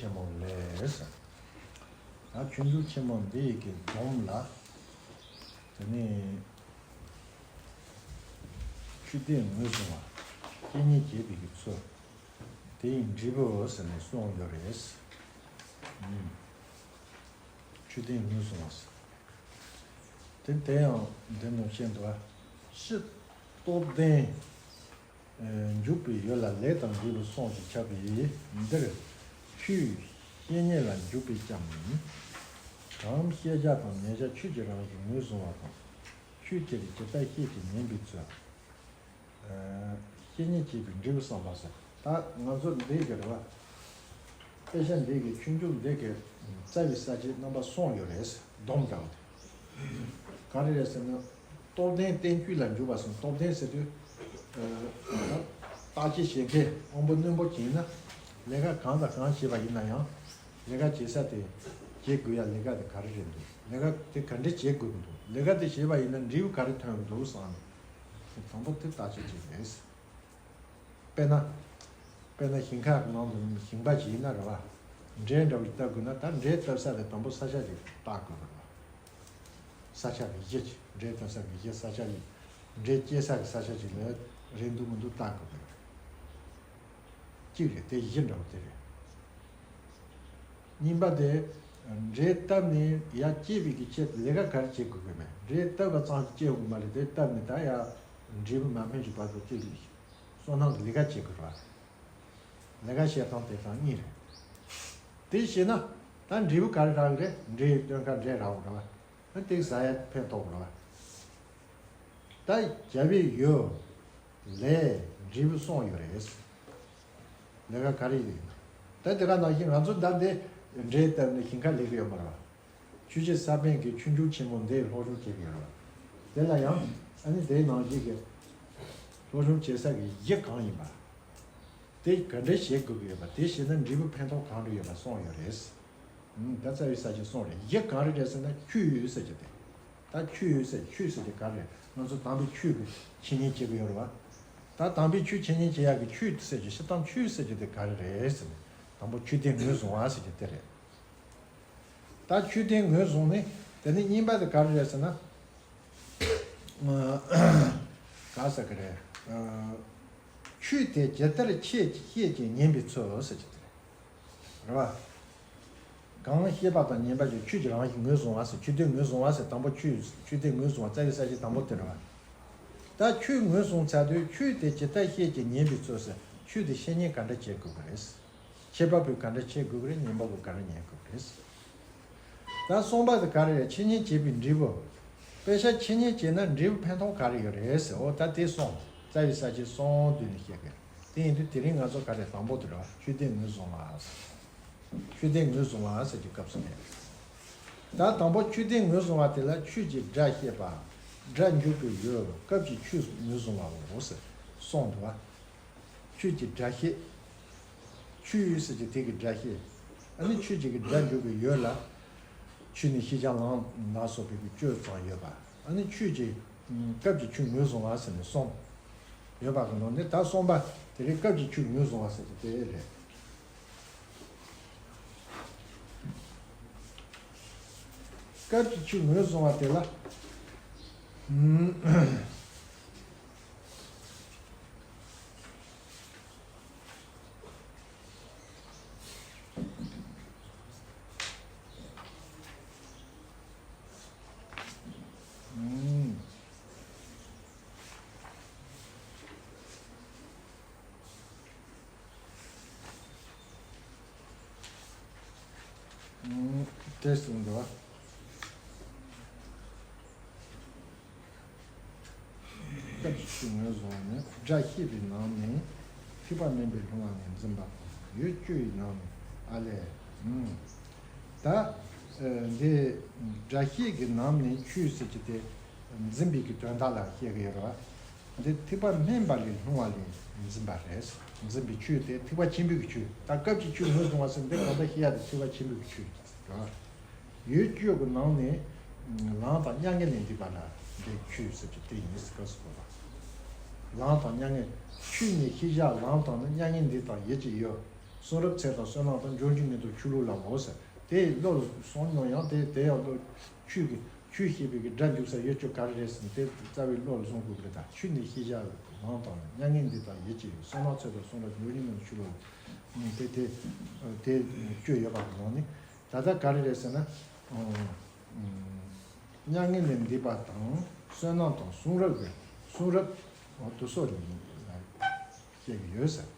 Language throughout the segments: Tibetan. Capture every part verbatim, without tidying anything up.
ཆེན་མོ་ལས། ད་ཆོས་འབྱུང་ཆེན་མོ་འདི་ཡི་གི་སྡོམ་ལ། དེ་ནས་ཆོས་དད་ངོས་བཟུང་བ། བཤེས་གཉེན་བྱེད་པའི་གི་ཚུལ། དེ་ཡི་འབྲས་བུ་ཟེར་ནས་གསུངས་ཡོད་རེད། ཨུམ། ཆོས་དད་ངོས་བཟུང་བ་ཟེར། དེ་དེ་ཡང་འདི་ནང་བཤད་འདུག་བ། ཕྱི་སྟོབས་ལྡན། འཇུག་པའི་ཡུལ་ལ་ལས་དང་འབྲས་བུ་གསུམ་ཞེས་ཁྱབ་པའི་འདིར། ཆོས་བཤེས་གཉེན་ལ་འཇུག་པས་ཀྱང་། གང་བཤད་བྱ་དང་ཉན་བྱ་ཆོས་ཀྱི་རང་བཞིན་ངོས་བཟུང་བ་དང་། ཆོས་དེ་ལ་ཇི་ལྟར་བཤད་ཅེས་ཉན་པའི་ཚུལ། བཤེས་གཉེན་བྱེད་པའི་འབྲས་བུ་བསམ་པ་ཟེར། ད་ང་ཚོ་འདི་གི་རེད་བ། དཔེ་ཆ་འདི་གི་ཆོས་འབྱུང་འདི་གི་རྩ་བའི་ས་བཅད་རྣམ་པ་གསུམ་ཡོད་རེད། སྡོམ་འདྲ་བོ་དེ། ག་རེ་རེད་ཟེར་ན། སྟོབས་ལྡན་བསྟན་བཅོས་ལ་འཇུག་པ་སོང་། སྟོབས་ལྡན་ཟེར་དུས། ཨ། བརྟག་དཔྱད་བྱེད་མཁན་དབང་པོ་རྣོན་པོ་ཅིག་ཡིན་ན། ལས་ཀ་གང་དང་གང་བྱེད་པ་ཡིན་ན་ཡང་། ལས་ཀ་བྱེད་ས་དེ། བྱེད་དགོས་ཡ་ལས་ཀ་དེ་ག་རེ་རེད་འདུག་ལས་ཀ་དེ་ག་འདྲ་བྱེད་དགོས་ཀྱི་འདུག་ལས་ཀ་དེ་བྱེད་པ་ཡིན་ན་འབྲས་བུ་ག་རེ་ཐོན་གྱི་འདུག་བསམ་ནས། དང་པོ་དེ་བརྟག་དཔྱད་བྱེད་དགོས་རེད། དཔེར་ན། དཔེར་ན་ཞིང་ཁ་ནང་དུ་ཞིང་པ་ཞིག་ཡིན་ན་རེད་བ། འབྲས་འདྲ་བོ་ཞིག་བཏབ་དགོས་ན། ད་འབྲས་བཏབ་ས་དེ་དང་པོ་ས་ཆ་ཞིག་བརྟག་དགོས་རེད་བ། ས་ཆ་གི་གཞི་ཅིག་འབྲས་བཏབ་ས་གི་གཞི། ས་ཆ་གི་འབྲས་སྐྱེ་ས་གི་ས་ཆ་ཅིག་ལ་རེད་འདུག་མི་འདུག་བརྟག་དགོས་རེད། གཅིག་རེད། དེ་གཞི་འདྲ་བོ་དེ་རེད། གཉིས་པ་དེ། འབྲས་བཏབ་ནས་ཡར་སྐྱེ་བའི་གི་ཆེད་དུ་ལས་ཀ་ག་རེ་བྱེད་དགོས་ཀྱི་མེད། འབྲས་བཏབ་པ་ཙམ་གྱིས་སྐྱེ་ཡོང་གི་མ་རེད། དེ་བཏབ་ནས་ད་ཡར་འབྲས་བུ་མ་ཕན་གྱི་བར་དུ་སྐྱེ་བའི་བསོད་ནམས་ཀྱི་ལས་ཀ་བྱེད་དགོས་རེད་བ། ལས་ཀ་བྱེད་སྟངས་དེ་དང་གཉིས་རེད། དེ་བྱས་ན་ད་འབྲས་བུ་ག་རེ་རག་གི་རེད། འབྲས་སྟོན་ཁ་འབྲས་རག་དགོས་རེད་བ། དེ་ཟ་ཡ་ཕན་ཐོགས་དགོས་རེད་བ། ད་བྱ་བའི་ཡུལ། ལས། འབྲས་བུ་གསུམ་ཡོད་རེད། ལས་ཀ་ག་རེ་ཡིན། ད་དེ་ག་ནང་བཞིན་ང་ཚོ་ད་འདི་འབྲས་བཏབ་ནས་ཞིང་ཁ་ལས་ཀྱི་ཡོད་མ་རེད་བ། ཆོས་རྗེ་ས་པཎ་གྱིས་ཆོས་འབྱུང་ཆེན་མོ་འདི་སློབ་སྦྱོང་བྱེད་ཀྱི་ཡོད་རེད་བ། དེ་ལ་ཡང་ཨ་ནི་དེའི་ནང་བཞིན་གྱི་སློབ་སྦྱོང་བྱེད་ས་གི་གཞི་གང་ཡིན་པ། དེ་ག་འདྲ་བྱེད་དགོས་ཀྱི་ཡོད་པ། དེ་བྱས་ན་འབྲས་བུ་ཕན་ཐོགས་གང་འདྲ་ཡོད་པ་གསུངས་ཡོད་རེད། ཨུམ། ད་རྩ་བའི་ས་བཅད་གསུམ་རེད། གཞི་གང་རེ་རེད་ཟེར་ན་ཆོས་ཟེར་གྱི་དེ། ད་ཆོས་ཟེར། ཆོས་ཟེར་གྱི་ག་རེ་རེད། ང་ཚོ་དམ་པའི་ཆོས་ཀྱི་འཆད་ཉན་བྱེད་ཀྱི་ཡོད་རེད་བ། ད་དམ་པའི་ཆོས་འཆད་ཉན་བྱེད་ཡག་གི་ཆོས་ཟེར་གྱི་སྤྱིར་བཏང་ཆོས་ཟེར་གྱི་དེ་ག་རེ་རེད་ཟེར་ན། དང་པོ་ཆོས་དེ་ངོས་བཟུང་བ་ཟེར་གྱི་དེ་རེད། ད་ཆོས་དེ་ངོས་བཟུང་ནས། དེ་ནས་གཉིས་པ་དེ་ག་རེ་རེད་ཟེར་ན། ག་ཟེར་གི་རེད། ཆོས་དེ་ཇི་ལྟར་ཁྱེད་ཀྱིས་ཤེས་ཀྱི་ཉན་པའི་ཚུལ་ཟེར་གྱི་དེ་རེད། རེད་བ། གང་ཤེས་པ་དང་ཉན་པ་ཀྱི་ཆོས་ཀྱི་རང་བཞིན་ངོས་བཟུང་བ་ཟེར། ཆོས་དེ་ངོས་བཟུང་བ་ཟེར། དང་པོ་ཆོས། ཆོས་དེ་ངོས་བཟུང་བ་རྩ་བའི་ས་བཅད་དང་པོ་དེ་རེད་བ། ད་ཆོས་ངོས་བཟུང་ཚར་དུས་ཆོས་དེ་ཇི་ལྟར་ཤེས་ཀྱི་ཉན་པའི་ཚུལ་ཟེར། ཆོས་དེ་བཤེས་གཉེན་ག་འདྲ་བྱེད་དགོས་ཀྱི་རེད། ཁྱད་པར་བུ་ག་འདྲ་བྱེད་དགོས་ཀྱི་རེད། ཉན་པ་བུ་ག་འདྲ་ཉན་དགོས་ཀྱི་རེད། ད་གསུམ་པ་དེ་ག་རེ་རེད། འཆད་ཉན་བྱེད་པའི་འབྲས་བུ། དཔེ་ཆ་འཆད་ཉན་བྱས་ན་འབྲས་བུ་ཕན་ཐོགས་ག་རེ་ཡོད་རེད་ཟེར། འོ་ད་དེ་གསུངས། རྩ་བའི་ས་བཅད་གསུམ་བསྡུས་ནས་བཤད་གི། དེ་ཡིན་དུས་དེ་རིང་ང་ཚོ་ག་རེ། དང་པོ་དེ་རེད་བ། ཆོས་དེ་ངོས་བཟུང་བ་ཟེར། ཆོས་དེ་ངོས་བཟུང་བ་ཟེར་གྱི་སྐབས་སུ་ནས། ད་དང་པོ་ཆོས་དེ་ངོས་བཟུང་བ་དེ་ལ་ཆོས་ཀྱི་སྒྲ་བཤད་པ། སྒྲ་འཇུག་པའི་ཡུལ། སྐབས་ཀྱི་ཆོས་ངོས་བཟུང་བའོ་ཟེར་གསུངས་འདུག་བ། ཆོས་ཀྱི་སྒྲ་བཤད། ཆོས་ཟེར་གྱི་དེ་གི་སྒྲ་བཤད། ཨ་ནི་ཆོས་ཀྱི་གི་སྒྲ་འཇུག་པའི་ཡུལ་ལ། ཆོས་ནི་ཤེས་བྱ་ལམ་ལ་སོགས་པའི་གི་བཅུ་ཙམ་ཡོད་པ། ཨ་ནི་ཆོས་ཀྱི་སྐབས་ཀྱི་ཆོས་ངོས་བཟུང་བ་ཟེར་ནས་གསུམ་ཡོད་པ་གི་ནང་ནས། ད་གསུམ་པ་དེ་རིང་སྐབས་ཀྱི་ཆོས་ངོས་བཟུང་བ་ཟེར་གྱི་དེ་རེད། སྐབས་ཀྱི་ཆོས་ངོས་བཟུང་བ་དེ་ལ། ཨུམ། ཨུམ། དེ་གསུངས་འདུག་སྐབས་ཀྱི་ཆོས་ངོས་བཟུང་བ་ནི། སྒྲ་བཤད་པའི་ནང་ནས་ཐེག་པ་དམན་པའི་ལྷུང་བ་ནི་འཛིན་པ་དང་། ཡུལ་བཅུ་ཡི་ནང་ནས། ཨ་ལས། ཨུམ། ད་འདི་སྒྲ་བཤད་ཀྱི་ནང་ནས་ཆོས་ཟེར་གྱི་དེ་འཛིན་པའི་གི་དོན་དག་ལ་བཤད་ཀྱི་ཡོད་རེད་བ། འདི་ཐེག་པ་དམན་པ་ལས་ལྷུང་བ་ལས་འཛིན་པ་རེད། འཛིན་པའི་ཆོས་དེ་ཐེག་པ་ཆེན་པོའི་གི་ཆོས། ད་སྐབས་ཀྱི་ཆོས་ངོས་བཟུང་བ་ཟེར་འདི་གང་ལྟར་བཤད་ཡ་དེ་ཐེག་པ་ཆེན་པོའི་གི་ཆོས་རེད། ཡུལ་བཅུ་གི་ནང་ནས་ལམ་དང་མྱ་ངན་ལས་འདས་པ་ལ་འདི་ཆོས་ཟེར་གྱི་དེ་ཡིན་ཟེར་སྐབས་སུ་བབ་པ། ལམ་དང་མྱ་ངན། ཆོས་ཉིད་ཤེས་བྱ་ལམ་དང་ནི། མྱ་ངན་འདས་དང་ཡིད་ཀྱི་ཡུལ། གསུང་རབ་ཚད་དང་བསོད་ནམས་དང་། འབྱོར་འབྱུང་ངེས་དང་ཆོས་ལུགས་ལའོ་ཟེར། དེ་བློ་ལ་སོང་ནོ་ཡང་དེ་དེ་ཡང་བློ་ཆོས་ཀྱི་ཆོས་ཤེས་པའི་གི་སྒྲ་འཇུག་ས་ཡོད་ཆོས་ག་རེ་རེད་ཟེར་ན། དེ་རྩ་བའི་བློ་ལ་བཟུང་དགོས་པ་རེད། ད་ཆོས་འདི་ཤེས་བྱ་ལམ་དང་། མྱ་ངན་འདས་དང་ཡིད་ཆེས་པའི། བསོད་ནམས་ཚད་དང་གསུང་རབ། འབྱོར་འབྱུང་ངེས་དང་ཆོས་ལུགས་ལ། དེ་དེ་དེ་བཅུ་ཡོད་པ་གི་ནང་ནས། ད་ལྟ་ག་རེ་རེད་ཟེར་ན། མྱ་ངན་ལས་འདས་པ་དང་བསོད་ནམས་དང་གསུང་རབ་ཀྱི་གསུང་རབ་དུ་སོགས་ལ་བཤད་ཀྱི་ཡོད་ཟེར།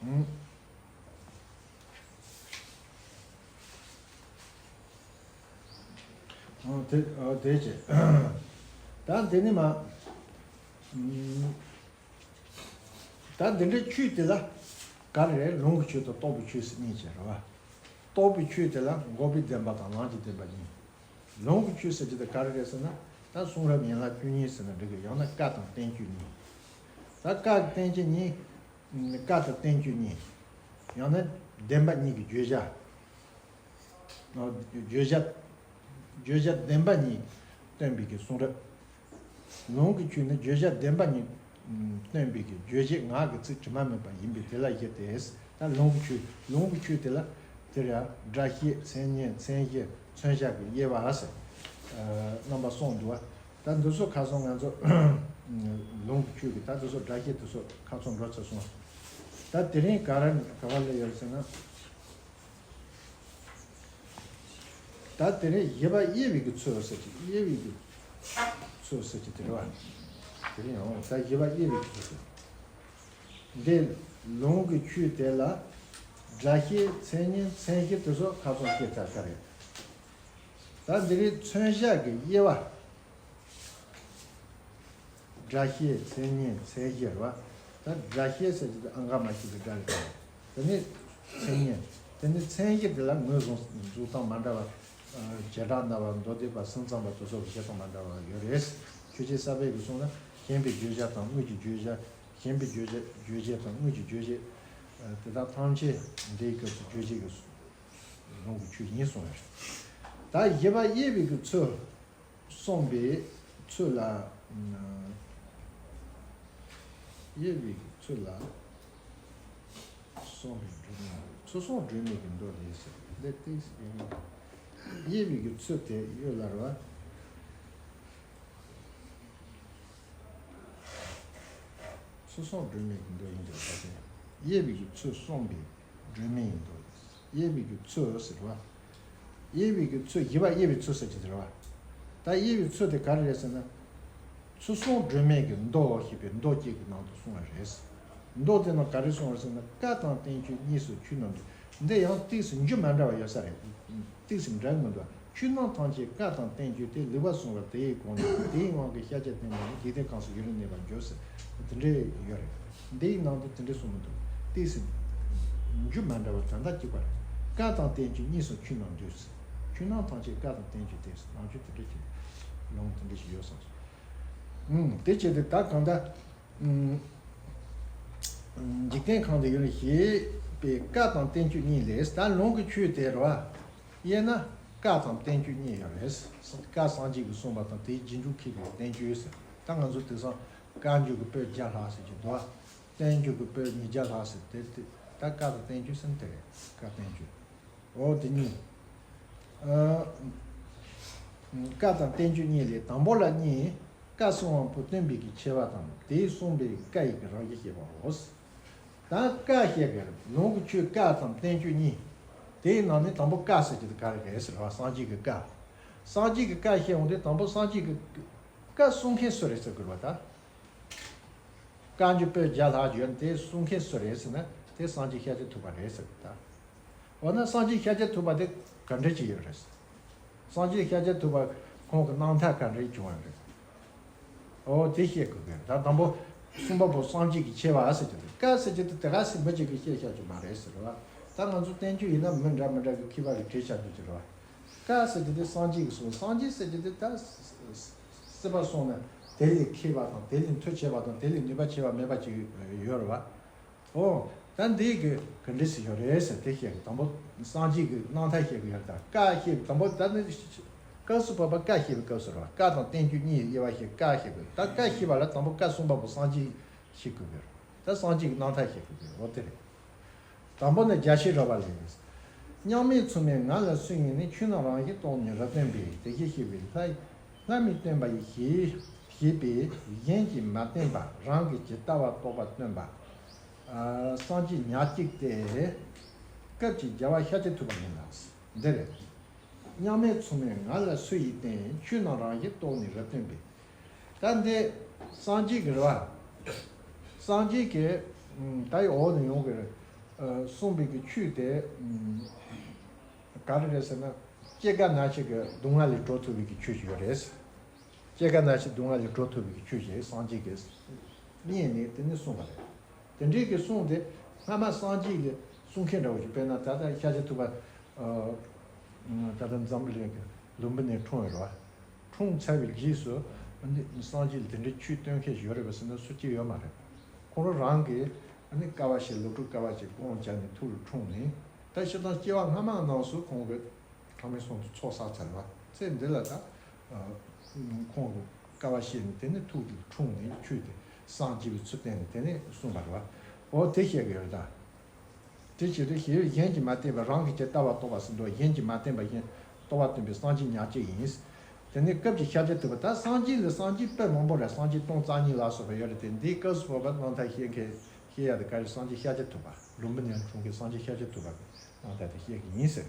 ཨང་། ཨང་། དེ་ཨ་དེ་བྱས། ད་འདི་ནི་མ། ཨང་། ད་འདི་འདྲའི་ཆོས་དེ་ལ་ག་རེ་རེད། ལུང་གི་ཆོས་དང་རྟོགས་པའི་ཆོས་ཟེར་གཉིས་བྱས་རེད་བ། རྟོགས་པའི་ཆོས་དེ་ལ་འགོག་པའི་བདེན་པ་དང་ལམ་གྱི་བདེན་པ་གཉིས། ལུང་གི་ཆོས་ཟེར་གྱི་དེ་ག་རེ་རེད་ཟེར་ན། ད་གསུང་རབ་ཡན་ལག་བཅུ་གཉིས་ཟེར་ན་འགྲིག་གི། ཡང་ན་བཀའ་དང་བསྟན་བཅོས་གཉིས། ད་བཀའ་གི་བསྟན་བཅོས་གཉིས། བཀའ་དང་བསྟན་བཅོས་གཉིས། ཡང་ན་བདེན་པ་གཉིས་ཀྱི་བརྗོད་བྱ། བརྗོད་བྱ། བརྗོད་བྱ་བདེན་པ་གཉིས་སྟོན་པའི་གི་གསུང་རབ། ལུང་གི་ཆོས་ནི་བརྗོད་བྱ་བདེན་པ་གཉིས་སྟོན་པའི་གི་རྗོད་བྱེད་ངག་གི་ཚིག་དྲི་མ་མེད་པ་ཡིན་པས་དེ་ལ་བཞི་སྟེ། ད་ལུང་གི་ཆོས། ལུང་གི་ཆོས་དེ་ལ་དེར་ཡང་སྒྲ་ཤེས། མཚན་ཉིད། མཚན་གཞི། མཚོན་བྱ་གི་དབྱེ་བ་ཟེར་རྣམ་པ་གསུམ་འདུག་བ། ད་འདི་ཚོ་ཁ་སང་ང་ཚོ་ལུང་གི་ཆོས་ཀྱི་ད་འདི་ཚོ་སྒྲ་ཤེས་དེ་ཚོ་ཁ་སང་འགྲོ་ཚར་སོང་། ད་དེ་རིང་ག་རེ་ག་བ་ལ་ཡོད་ཟེར་ན། ད་དེ་རིང་བཞི་པ་དབྱེ་བའི་གི་ཚུལ་ཟེར་གྱི། དབྱེ་བའི་གི་ཚུལ་ཟེར་གྱི་དེ་རེད་བ། དེ་རིང་ཡང་ད་བཞི་པ་དབྱེ་བའི་གི་ཚུལ་ཟེར། འདི་ལུང་གི་ཆོས་དེ་ལ་སྒྲ་ཤེས། མཚན་ཉིད། མཚན་གཞི་དེ་ཚོ་ཁ་སང་བཤད་ཚར་ཚར་རེད། ད་འདི་རིང་མཚོན་བྱ་གི་དབྱེ་བ། སྒྲ་ཤེས། མཚན་ཉིད། མཚན་གཞི་རེད་བ། ད་སྒྲ་ཤེས་ཟེར་གྱི་དེ་ཨ་ག་མ་ཞིག་གི་སྒྲ་རེད་བ། དེ་ནི་མཚན་ཉིད། དེ་ནི་མཚན་གཞི་དེ་ལ་ངོས་བཟུང་འཛུགས་སྟངས་མ་འདྲ་བ། བྱེ་བྲག་སྨྲ་བ། མདོ་སྡེ་པ། སེམས་ཙམ་པ་དེ་ཚོ་གི་བཤད་སྟངས་མ་འདྲ་བ་ཡོད་རེད། ཆོས་རྗེ་ས་པཎ་གྱིས་གསུངས་ན་ཞེན་པའི་བརྗོད་བྱ་དང་དངོས་ཀྱི་བརྗོད་བྱ། ཞེན་པའི་བརྗོད་བྱ། བརྗོད་བྱེད་དང་དངོས་ཀྱི་བརྗོད་བྱེད། དེ་དག་ཐམས་ཅད་འདིའི་སྐབས་སུ་རྗོད་བྱེད་ཀྱི་ལུང་གི་ཆོས་ཡིན་གསུངས་ཡོད་རེད། ད་བཞི་པ་དབྱེ་བའི་གི་ཚུལ། གསུངས་པའི་ཚུལ་ལ། དབྱེ་བའི་ཚུལ་ལ། གསུངས་པའི་སྒྲོན་མེ། ཚུལ་གསུམ་སྒྲོན་མེ་གི་མདོ་ལས་ཟེར། ལས་ཏིག་ཡིན། དབྱེ་བའི་ཚུལ་དེ་ཡོད་ལ་རེད་བ། ཚུལ་གསུམ་སྒྲོན་མེ་གི་མདོ་ཡིན་ཀྱང་ད་དེ་དབྱེ་བའི་ཚུལ་གསུངས་པའི་སྒྲོན་མེ་ཡིན་འདུག། དབྱེ་བའི་ཚུལ་ཟེར་བ། དབྱེ་བའི་ཚུལ། བཞི་པ་དབྱེ་བའི་ཚུལ་ཟེར་གྱི་ཟེར་བ། ད་དབྱེ་བའི་ཚུལ་དེ་ག་རེ་རེད་ཟེར་ན། ཚུལ་གསུམ་སྒྲོན་མེ་གི་མདོ་ཞེས་པའི་མདོ་གཅིག་གི་ནང་དུ་གསུངས་པ་རེད། མདོ་དེ་ནང་ག་རེ་གསུངས་པ་ཟེར་ན། བཀའ་དང་བསྟན་བཅོས་གཉིས་སུ་ཆོས་རྣམས་འདུས། འདི་ཡང་ཏོག་ཙམ་རྒྱུ་མ་འདྲ་བ་ཡོད་ས་རེད། ཏོག་ཙམ་འདྲ་མི་འདུག། ཆོས་རྣམས་ཐམས་ཅད་བཀའ་དང་བསྟན་བཅོས་ཏེ། ལེགས་པར་གསུངས་པ་དེ་ཡི་གོང་ནས། དེའི་དབང་གིས་ཤཱཀྱ་བསྟན་པ་ནི། འཇིག་རྟེན་གང་སར་ཡུན་རིང་གནས་པར་འགྱུར་ཟེར། དེ་འདྲའི་ཡོད་རེད། འདིའི་ནང་དུ་དེ་འདྲའི་གསུངས་མི་འདུག། ཏོག་ཙམ་རྒྱུ་མ་འདྲ་བ་ད་ལྟ་གཅིག་པ་རེད། བཀའ་དང་བསྟན་བཅོས་གཉིས་སུ་ཆོས་རྣམས་འདུས་ཟེར། ཆོས་རྣམས་ཐམས་ཅད་བཀའ་དང་བསྟན་བཅོས་ཏེ་ཟེར། ནང་ཆོས་དེ་འདྲ་ཞིག་ལུང་དེ་འདྲ་ཞིག་ཡོད་བསམ་སོང་། ཨུམ། དེ་བྱས་ཏེ་ད་གང་ལྟར། ཨུམ། འཇིག་རྟེན་གང་དུ་ཡོད་ཞེས་པའི་བཀའ་དང་བསྟན་བཅོས་གཉིས་ལས། ད་ལུང་གི་ཆོས་དེ་རེད་བ། དབྱེ་ན་བཀའ་དང་བསྟན་བཅོས་གཉིས་ཡོད་རེད། བཀའ་སངས་རྒྱས་ཀྱིས་གསུངས་པ་དང་དེའི་རྗེས་འཇུག་མཁས་པའི་བསྟན་བཅོས་ཟེར། ད་ང་ཚོ་དེང་སང་བཀའ་འགྱུར་གྱི་པོད་བརྒྱ་ལྷག་ཟེར་གྱི་འདུག་བ། བསྟན་འགྱུར་གྱི་པོད་ཉིས་བརྒྱ་ལྷག་ཟེར། དེ་དེ་ད་བཀའ་དང་བསྟན་བཅོས་ཟེར་ན་དེ་རེད། བཀའ་བསྟན་བཅོས། འོ་དེ་གཉིས། ཨ། བཀའ་དང་བསྟན་བཅོས་གཉིས་ལས། དང་པོ་ལ་གཉིས། བཀའ་གསུང་བ་པོ་སྟོན་པའི་གི་ཆེ་བ་དང་། དེས་གསུངས་པའི་བཀའ་ཡི་གི་རང་བཞིན་བཤད་པའོ། ད་བཀའ་བཤད་གི་ལུང་གི་ཆོས་བཀའ་དང་བསྟན་བཅོས་གཉིས། དེའི་ནང་ནས་དང་པོ་བཀའ་ཟེར་གྱི་དེ་ག་རེ་རེད་ཟེར་བ། སངས་རྒྱས་ཀྱི་བཀའ། སངས་རྒྱས་ཀྱི་བཀའ་བཤད་འོང་དུས་དང་པོ་སངས་རྒྱས་ཀྱི་བཀའ་གསུང་མཁན་སུ་རེད་ཟེར་དགོས་རེད་བ་ད། བཀའ་འགྱུར་པོད་བརྒྱ་ལྷག་ཡོད་དེ་གསུང་མཁན་སུ་རེད་ཟེར་ན། དེ་སངས་རྒྱས་ཤཱཀྱ་ཐུབ་པ་རེད་ཟེར་གི་ད། འོ་ན་སངས་རྒྱས་ཤཱཀྱ་ཐུབ་པ་དེ་ག་འདྲ་ཅིག་ཡོད་རེད། སངས་རྒྱས་ཤཱཀྱ་ཐུབ་པ་ཁོང་གི་རྣམ་ཐར་ག་འདྲ་བྱུང་བ་རེད། འོ་དེ་བཤད་དགོས་གི། ད་དང་པོ་གསུངས་པ་པོ་སངས་རྒྱས་ཀྱི་ཆེ་བ་ཟེར་གྱི་འདུག། བཀའ་ཟེར་གྱི་དེ་དེ་ག་ཟེར་མི་གཅིག་གིས་བཤད་བཞག་རྒྱུ་མ་རེད་ཟེར་བ། ད་ང་ཚོ་བསྟན་བཅོས་ཡིན་ན་མི་འདྲ་མི་འདྲ་གི་མཁས་པ་གིས་བྲིས་བཞག་རྒྱུ་ཅིག་རེད་བ། བཀའ་ཟེར་གྱི་དེ་སངས་རྒྱས་ཀྱིས་གསུངས། སངས་རྒྱས་ཟེར་གྱི་དེ་ད་སྲིད་པ་སོང་ན་དེ་ལས་མཁས་པ་དང་། དེ་ལས་མཐུ་ཆེ་བ་དང་། དེ་ལས་ནུས་པ་ཆེ་བ་མེད་པ་ཅིག་ཡོད་རེད་བ། འོ། ད་འདི་གི་ག་འདྲ་ཞིག་ཡོད་རེད་ཟེར་དེ་བཤད་གི། དང་པོ་སངས་རྒྱས་ཀྱི་རྣམ་ཐར་བཤད་གི་ཡོད་རེད། ད་བཀའ་བཤད་གི། དང་པོ་ད་ནི་སྐབས་སུ་བབ་པ་བཀའ་བཤད་པའི་སྐབས་སུ་རེད་བ། བཀའ་དང་བསྟན་བཅོས་གཉིས་དབྱེ་བ་བཤད། བཀའ་བཤད་གི། ད་བཀའ་བཤད་པ་ལ་དང་པོ་བཀའ་གསུངས་པ་པོ་སངས་རྒྱས་བཤད་དགོས་གི། ད་སངས་རྒྱས་ཀྱི་རྣམ་ཐར་བཤད་དགོས་ཀྱི་འོ་དེ་རེད། དང་པོ་ནི་རྒྱལ་ཆེན་རོལ་པ་ལས། མཉམ་མེད་མཚུངས་མེད་ང་ལ་སུ་ཡིན་ནས། ཆོས་རྣམས་རང་བཞིན་རྟོགས་ནས་རབ་བསྟན་པའི། དེ་སྐད་བཤད་པའི་ལྷ་ལྷ་མིའི་སྟོན་པ་ཡི། ཞེས་ཞེས་པའི་གཞན་གྱིས་མ་བསྟན་པ་རང་གིས་ཇི་ལྟ་བར་རྟོགས་པ་སྟོན་པ། ཨ་སངས་རྒྱས་ཉག་གཅིག་སྟེ། སྐབས་ཀྱི་རྒྱལ་བ་ཤཱཀྱ་ཐུབ་པ་ཡིན་ལ། འདི་རེད། མཉམ་མེད་མཚུངས་མེད་ང་ལ་སུ་ཡིས་བསྟན། ཆོས་རྣམས་རང་བཞིན་རྟོགས་ནས་རབ་བསྟན་པའི། ད་འདི་སངས་རྒྱས་ཀྱི་རེད་བ། སངས་རྒྱས་ཀྱི་ཨུམ་ད་ཡི་འོག་ནས་ཡོང་གི་རེད། ཨ་གསུངས་པའི་གི་ཆོས་དེ་ཨུམ་ག་རེ་རེད་ཟེར་ན། སྐྱེ་རྒ་ན་འཆི་གི་སྡུག་བསྔལ་ལས་གྲོལ་ཐུབ་པའི་གི་ཆོས་ཅིག་ཡོད་རེད། སྐྱེ་རྒ་ན་འཆི་སྡུག་བསྔལ་ལས་གྲོལ་ཐུབ་པའི་གི་ཆོས་ཅིག་སངས་རྒྱས་ཀྱིས་བརྙེས་ནས་དེ་ནས་གསུངས་པ་རེད། དེ་འདྲའི་གི་གསུངས་དེ་སྔ་མ་སངས་རྒྱས་ལས་གསུང་མཁན་འདྲ་བོ་ཞིག་དཔེར་ན་ད་ལྟ་ཤཱཀྱ་ཐུབ་པ། ཨ་ད་ལྟ་འཛམ་བུ་གླིང་གི་ལུམ་བི་ནི་འཁྲུངས་ཡོད་རེད་བ། འཁྲུངས་ཚར་བའི་རྗེས་སུ་ཨ་ནི་སངས་རྒྱས་ལ་དེ་འདྲའི་ཆོས་སྟོན་མཁན་ཞིག་ཡོད་རེད་པས་ཟེར་ན་སུ་གཅིག་ཡོད་མ་རེད། ཁོང་རང་རང་གིས་ཨ་ནི་དཀའ་བ་སྤྱད། སློབ་ཕྲུག་དཀའ་བ་སྤྱད། དགོངས་བཞག་ནས་ཐུགས་ལ་འཁྲུངས་ནས། ད་སྤྱིར་བཏང་སྐྱེ་བ་སྔ་མ་ནང་སུ་ཁོང་གིས་གྲངས་མེད་གསུམ་དུ་ཚོགས་བསགས་ཚར་བ་ཚེ་འདི་ལ་ད་ཁོང་གིས་དཀའ་བ་སྤྱད་ནས་དེ་ནས་ཐུགས་ལ་འཁྲུངས་ནས་ཆོས་དེ་སངས་རྒྱས་པའི་ཚུལ་བསྟན་ནས་དེ་ནས་གསུངས་པ་རེད་བ། འོ་དེ་བཤད་ཀྱི་ཡོད་ད། དེ་བྱེད་དུས་ཞེས་པའི་གཞན་གྱིས་མ་བསྟན་པ་རང་གིས་ཇི་ལྟ་བར་རྟོགས་པ་ཟེར་འདུག་གཞན་གྱིས་མ་བསྟན་པ་གཞན་རྟོགས་པ་སྟོན་པའི་སངས་རྒྱས་ཉག་གཅིག་ཡིན། དེ་ནས་སྐབས་ཀྱི་ཤཱཀྱ་ཐུབ་པ་ད་སངས་རྒྱས་ལ་སངས་རྒྱས་དཔེ་མང་པོ་རེད། སངས་རྒྱས་སྟོང་རྩ་གཉིས་ལ་སོགས་པ་ཡོད་རེད་དེ་འདིའི་སྐབས་སུ་བབ་པ་རྣམ་ཐར་བཤད་མཁན་བཤད་ཡ་དེ་ག་རེ་སངས་རྒྱས་ཤཱཀྱ་ཐུབ་པ་ལུམ་བི་ནི་འཁྲུངས་མཁན་སངས་རྒྱས་ཤཱཀྱ་ཐུབ་པ་རྣམ་ཐར་དེ་བཤད་ཀྱི་ཡིན་ཟེར།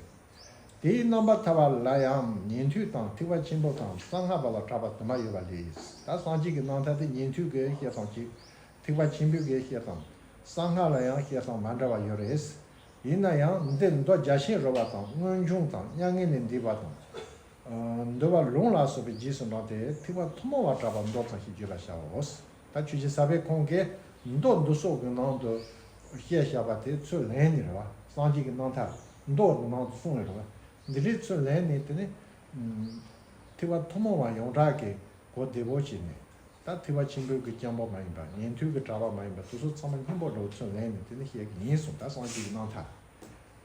དེའི་རྣམ་པར་ཐར་པ་ལ་ཡང་ཉན་ཐོས་དང་ཐེག་པ་ཆེན་པོ་དང་གསང་སྔགས་པ་ལ་གྲགས་པ་དུ་མ་ཡོད་པ་ལས། ད་སངས་རྒྱས་ཀྱི་རྣམ་ཐར་དེ་ཉན་ཐོས་ཀྱི་བཤད་སྟངས་གཅིག་ཐེག་པ་ཆེན་པོའི་གི་བཤད་སྟངས། གསང་སྔགས་ལ་ཡང་བཤད་སྟངས་མ་འདྲ་བ་ཡོད་རེད། ཡིན་ན་ཡང་འདི་མདོ་རྒྱ་ཆེན་རོལ་པ་དང་མངོན་འབྱུང་དང་མྱ་ངན་ལས་འདས་པ་དང་། ཨ་འདུལ་བ་ལུང་ལ་སོགས་པའི་རྗེས་སུ་འབྲངས་ཏེ་ཐེག་པ་ཐུན་མོང་བར་གྲགས་པ་མདོ་ཙམ་ཞིག་བརྗོད་པར་བྱའོ། ད་ཆོས་རྗེ་ས་པཎ་ཁོང་གིས་མདོ་འདི་སོགས་ཀྱི་ནང་དུ་བཤད་བཞག་པ་དེ་ཚུར་ལེན་ནི་རེད་བ། སངས་རྒྱས་ཀྱི་རྣམ་ཐར་མདོ་གི་ནང་དུ་གསུངས་ཡོད་རེད་བ། འདི་འདྲའི་ཚུལ་ལེན་ནས་དེ་ནི་ཐེག་པ་ཐུན་མོང་བ་ཡོངས་གྲགས་ཀྱི་གོ་བདེ་པོ་བྱས་ནས། ད་ཐེག་པ་ཆེན་པོའི་གི་སྤྱན་པོ་མ་ཡིན་པ་ཉན་ཐོས་ཀྱི་གྲགས་པ་མ་ཡིན་པ་དེ་ཚོ་ཚང་མ་སྙིང་པོ་འདྲ་བོ་ཚུལ་ལེན་ནས་དེ་ནི་བཤད་ཀྱི་ཡིན་གསུངས། ད་སངས་རྒྱས་ཀྱི་རྣམ་ཐར།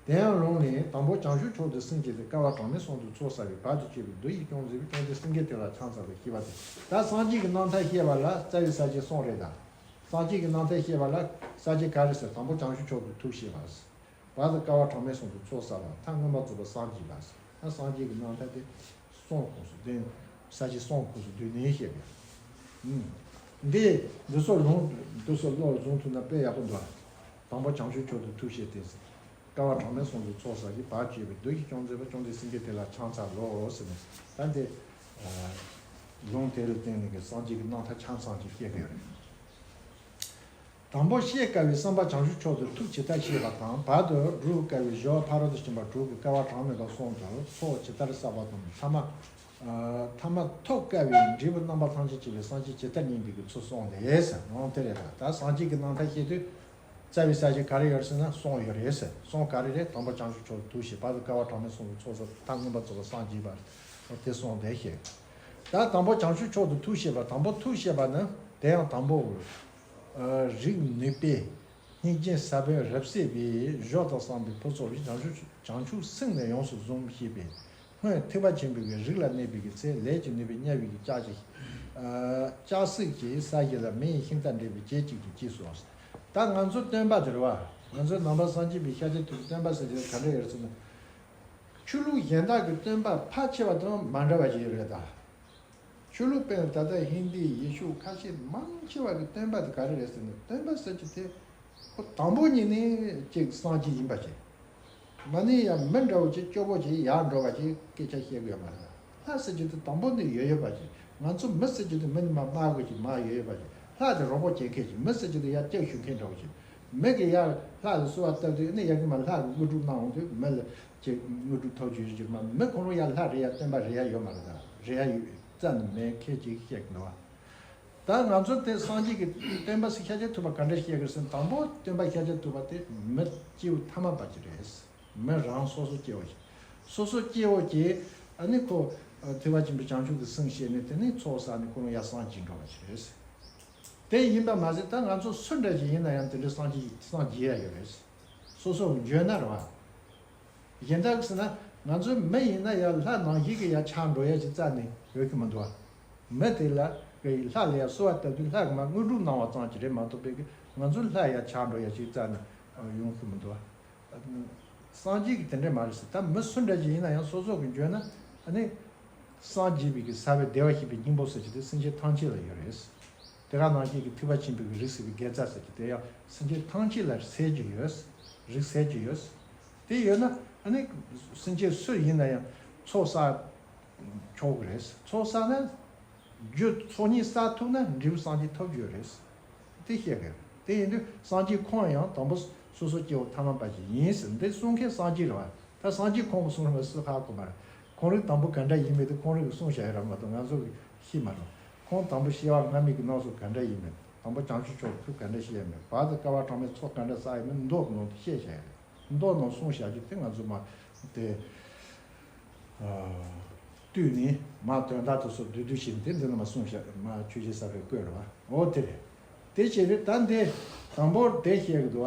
དེ་ཡང་ལུང་ནས་དང་པོ་བྱང་ཆུབ་མཆོག་ཏུ་སེམས་བསྐྱེད་དེ། བསྐལ་པ་གྲངས་མེད་གསུམ་དུ་ཚོགས་བསགས་པའི། བར་དུ་གཅོད་པའི་བདུད་ཀྱིས་ཅུང་ཟད་པའི། ཅུང་ཟད་སེང་གེ་དེ་ལ་ཕྱག་འཚལ་ལོ། ཞེས་པ་སྟེ། ད་སངས་རྒྱས་ཀྱི་རྣམ་ཐར་བཤད་པ་ལ་རྩ་བའི་ས་བཅད་གསུམ་རེད་ད། སངས་རྒྱས་ཀྱི་རྣམ་ཐར་བཤད་པ་ལ་ས་བཅད་ག་རེ་ཟེར། དང་པོ་བྱང་ཆུབ་མཆོག་ཏུ་ཐུགས་བསྐྱེད་པ། བར་དུ་བསྐལ་པ་གྲངས་མེད་གསུམ་དུ་ཚོགས་བསགས་པ། མཐར་མངོན་པར་རྫོགས་པར་སངས་རྒྱས་པ། ད་སངས་རྒྱས་ཀྱི་རྣམ་ཐར་དེ་གསུམ་ཁོངས་སུ་བསྡུས། ས་བཅད་གསུམ་ཁོངས་སུ་བསྡུས་ནས་བཤད་པ། ཨུམ། འདི་འདི་ཚོ་ལུང་འདི་ཚོ་བློར་བཟུང་ཐུབ་ན་དཔེ་ཡག་པོ་འདུག་དང་པོ་བྱང་ཆུབ་མཆོག་ཏུ་ཐུགས་བསྐྱེད་དེ། བསྐལ་པ་གྲངས་མེད་གསུམ་དུ་ཚོགས་བསགས་ཀྱི། བར་གཅོད་པའི་བདུད་ཀྱིས་ཅུང་ཟད་པའི། ཅུང་ཟད་སེང་གེ་དེ་ལ་ཕྱག་འཚལ་ལོ་ཟེར་ནས། ད་འདི་ཨ་ལུང་དེ་ལ་བརྟེན་ནས་ཀྱི་སངས་རྒྱས་ཀྱི་རྣམ་ཐར་ཆ་ཚང་ཅིག་བཤད་ཀྱི་ཡོད་རེད། དང་པོ་ཤེས་དཀའ་བའི་བསམ་པ་བྱང་ཆུབ་མཆོག་ཏུ་ཐུགས་ཇི་ལྟར་བསྐྱེད་པ་དང་། བར་དུ་སྒྲུབ་དཀའ་བའི་སྦྱོར་བ་ཕ་རོལ་ཏུ་ཕྱིན་པ་དྲུག་གིས་བསྐལ་པ་གྲངས་མེད་པ་གསུམ་དུ་ཚོགས་ཇི་ལྟར་བསགས་པ་དང་། ཐ་མ་ཨ་ཐ་མ་ཐོབ་དཀའ་བའི་འབྲས་བུ་རྣམ་པ་ཐམས་ཅད་སྐྱེ་བའི་སངས་རྒྱས་ཇི་ལྟར་བསྙེན་པའི་གི་ཚུལ་གསུངས་ཏེ་ཟེར། འོང་དེ་རེད་ད། ད་སངས་རྒྱས་ཀྱི་རྣམ་ཐར་བཤད་དུས་རྩ་བའི་ས་བཅད་ག་རེ་ཡོད་ཟེར་ན་གསུམ་ཡོད་རེད་ཟེར། གསུམ་ག་རེ་རེད། དང་པོ་བྱང་ཆུབ་མཆོག་ཏུ་ཐུགས་བསྐྱེད་པ། བར་དུ་བསྐལ་པ་གྲངས་མེད་གསུམ་དུ་ཚོགས་བསགས། མཐར་མངོན་པར་རྫོགས་པར་སངས་རྒྱས་པ། དེ་གསུངས་ཏེ་བཤད། ད་དང་པོ་བྱང་ཆུབ་མཆོག་ཏུ་ཐུགས་བསྐྱེད་པ། དང་པོ་ཐུགས་བསྐྱེད་པ་ནི་དེ་ཡང་དང་པོ། ཨ་རིགས་ནུས་པས་སྙིང་རྗེ་ས་བོན་རབ་གསལ་བའི། གཞོགས་དང་བསྲངས་པའི་ཕུན་ཚོགས་ཀྱིས། བྱང་ཆུབ་བྱང་ཆུབ་སེམས་ནི་ཡོངས་སུ་བཟུང་ཞེས་པའི། སྔོན་ཐེག་པ་ཆེན་པོའི་རིགས་ལ་གནས་པའི་ཚེ། ལས་ཀྱི་ནུས་པས་དམྱལ་བའི་ལྕགས་ཀྱི་ཨ་ལྕགས་སྲེག་གི་ས་གཞི་ལ་མེ་ཡིས་ཤིང་རྟ་འདྲེན་པའི་བྱེད་ཅིག་གི་རྗེས་སུ། ད་ང་ཚོ་སྟོན་པ་དེ་རེད་བ། ང་ཚོའི་ནང་པ་སངས་རྒྱས་པའི་ཤཱཀྱ་ཐུབ་པའི་སྟོན་པ་ཟེར་དེ་ག་འདྲ་ཡོད་ཟེར་ན། ཆོས་ལུགས་གཞན་དག་གི་སྟོན་པ་ཕལ་ཆེ་བ་དང་མ་འདྲ་བ་ཞིག་རེད་ད། ཆོས་ལུགས་དཔེར་ན་ད་ལྟ་ཧིན་དི་ཡེ་ཤུ་ཁ་ཤས་མང་ཆེ་བ་གི་སྟོན་པ་དེ་ག་རེ་རེད་ཟེར་ན། སྟོན་པ་ཟེར་རྒྱུ་དེ་ཁོ་དང་པོ་ཉིད་ནས་ཅིག་སངས་རྒྱས་ཡིན་པ་ཅིག་མ་ནི་ཡང་མི་འདྲ་བོ་ཅིག་སྐྱོ་པོ་ཅིག་ཡར་འགྲོ་བ་ཅིག་སྐད་ཆ་བཤད་གི་ཡོད་མ་རེད། ལྷ་ཟེར་རྒྱུ་དེ་དང་པོ་ནས་ཡོད་ཡོད་པ་ཅིག་ང་ཚོ་མི་ཟེར་རྒྱུ་དེ་མི་ནི་མ་སྨྲ་དགོས་ཅིག་མ་ཡོད་ཡོད་པ་ཅིག་ལྷ་དེ་རོགས་པ་བྱེད་མཁན་ཅིག་མི་ཟེར་རྒྱུ་དེ་ཡར་སྐྱབས་ཞུ་མཁན་འདྲ་བོ་ཅིག་མི་གིས་ཡར་ལྷ་ལ་གསོལ་བ་བཏབ་དུས་ནི་ཡར་གི་མ་ལྷ་གི་དངོས་གྲུབ་གནང་འོང་དུས་མི་ལ་ཅིག་དངོས་གྲུབ་ཐོབ་རྒྱུ་ཡོད་རྒྱུ་མ། མི་ཁོ་རང་ཡར་ལྷ་རེད་ཡ་སྟོན་པ་རེད་ཡ་ཡོད་མ་རེད། ད་རེད་ཡ་ཡོད་རྩ་ནས་མེད་མཁན་ཅིག་བཤད་གི་འདུག་བ། ད་ང་ཚོ་དེ་སངས་རྒྱས་ཀྱི་བསྟན་པ་ཟེར་ཤཱཀྱ་ཐུབ་པ་ག་འདྲ་བཤད་གི་ཟེར་ན། དང་པོ་སྟོན་པ་ཤཱཀྱ་ཐུབ་པ་དེ་མི་སྐྱེ་བོ་ཐ་མལ་པ་ཅིག་རེད། མི་རང་སོ་སོ་སྐྱེ་བོ་ཞིག་སོ་སོ་སྐྱེ་བོ་ཅིག་ཨ་ནི་ཁོ་ཐེག་པ་ཆེན་པོའི་བྱང་ཆུབ་ཀྱི་སེམས་བསྐྱེད་ནས་དེ་ནས་ཚོགས་བསགས་ནས་ཁོ་རང་ཡར་སངས་རྒྱས་འགྲོ་བ་ཞིག་རེད། དེ་ཡིན་པ་མ་ཟད་ད་ང་ཚོ་སུ་འདྲ་ཞིག་ཡིན་ན་ཡང་དེ་འདྲའི་སངས་རྒྱས་སངས་རྒྱས་ཡ་ཡོད་རེད། སོ་སོ་འཇོན་ན་རེད་བ། གཞན་དག་ཟེར་ན་ང་ཚོའི་མི་ཡིན་ན་ཡང་ལྷ་ནང་བཞིན་གྱི་ཡང་ཆགས་འགྲོ་ཡ་ཅིག་རྩ་ནས་ཡོད་ཀྱི་མི་འདུག་བ། མི་དེ་ལ་གི་ལྷ་ལ་ཡང་གསོལ་བ་བཏབ་དུས་ལྷ་གིས་མར་དངོས་གྲུབ་གནང་བ་ཙམ་ཅིག་རེད་མ་གཏོགས་པའི་གི་ ང་ཚོ་ལྷ་ཡ་ཆགས་འགྲོ་ཡ་ཅིག་རྩ་ནས་ཡོང་གི་མི་འདུག་སངས་རྒྱས་ཀྱི་དེ་འདྲས་མ་རེད་ཟེར། ད་མི་སུ་འདྲ་ཅིག་ཡིན་ན་ཡང་སོ་སོ་གི་འཇོན་ན་ཨ་ནི་སངས་རྒྱས་པའི་གི་ས་བའི་བདེ་བར་གཤེགས་པའི་སྙིང་པོ་ཟེར་གྱི་དེ་སེམས་ཅན་ཐམས་ཅད་ལ་ཡོད་རེད། དེ་ག་ནང་བཞིན་གྱི་ཐེག་པ་ཆེན་པོའི་གི་རིགས་གསལ་བའི་དགེ་རྩ་ཟེར་གྱི་དེ་ཡང་སེམས་ཅན་ཐམས་ཅད་ལ་གསལ་གྱི་ཡོད། རིགས་གསལ་གྱི་ཡོད། དེ་ཡོད་ན་ཨ་ནི་སེམས་ཅན་སུ་ཡིན་ན་ཡང་ཚོགས་བསགས་ཆོག་གི་རེད། ཚོགས་བསགས་ན། རྒྱུ་ཚོགས་གཉིས་བསགས་ཐུབ་ན་འབྲས་བུ་སངས་རྒྱས་ཐོབ་རྒྱུ་རེད། དེ་བཤད་གི་རེད། དེ་ཡིན་དུས་སངས་རྒྱས་ཁོང་ཡང་དང་པོ་སོ་སོ་སྐྱེ་བོ་ཐ་མལ་པ་ཞིག་ཡིན་ཟེར་འདི་གསུང་མཁན་སངས་རྒྱས་རེད་བ། ད་སངས་རྒྱས་ཁོང་གིས་གསུངས་རེད་བ། སུ་ཧ་གོ་མ་རེད། ཁོང་རང་དང་པོ་ག་འདྲ་ཡིན་མིན་དེ་ཁོང་རང་གིས་གསུངས་བཞག་ཡོད་རེད་མ་གཏོགས་ང་ཚོ་གིས་ཤེས་མ་རེད། ཁོང་དང་པོ་སྐྱེ་བ་སྔ་མའི་གི་སྣང་ཚུལ་ག་འདྲ་ཡིན་མིན། དང་པོ་བྱང་ཆུབ་མཆོག་ཐུགས་ག་འདྲ་བཞེས་ཡོད་མེད། བར་དུ་བསྐལ་པ་གྲངས་མེད་ཚོགས་ག་འདྲ་བསགས་ཡོད་མེད་མདོ་གི་ནང་དུ་བཤད་བཞག་ཡོད་རེད། མདོ་ནང་གསུངས་བཞག་རྒྱུ་དེ་ང་ཚོ་མ་དེ། བཏུས་ནས་མ་དོན་དག་དེ་ཚོ་བསྡུས་བསྡུས་བྱས་ནས་དེ་འདི་ལ་མ་གསུངས་བཞག་མ་ཆོས་རྗེ་ས་པཎ་བཀོད་རེད་བ། འོ་དེ་རེད། དེ་བྱས་ཏེ་ད་འདི་དང་པོར་དེ་བཤད་གི་འདུག་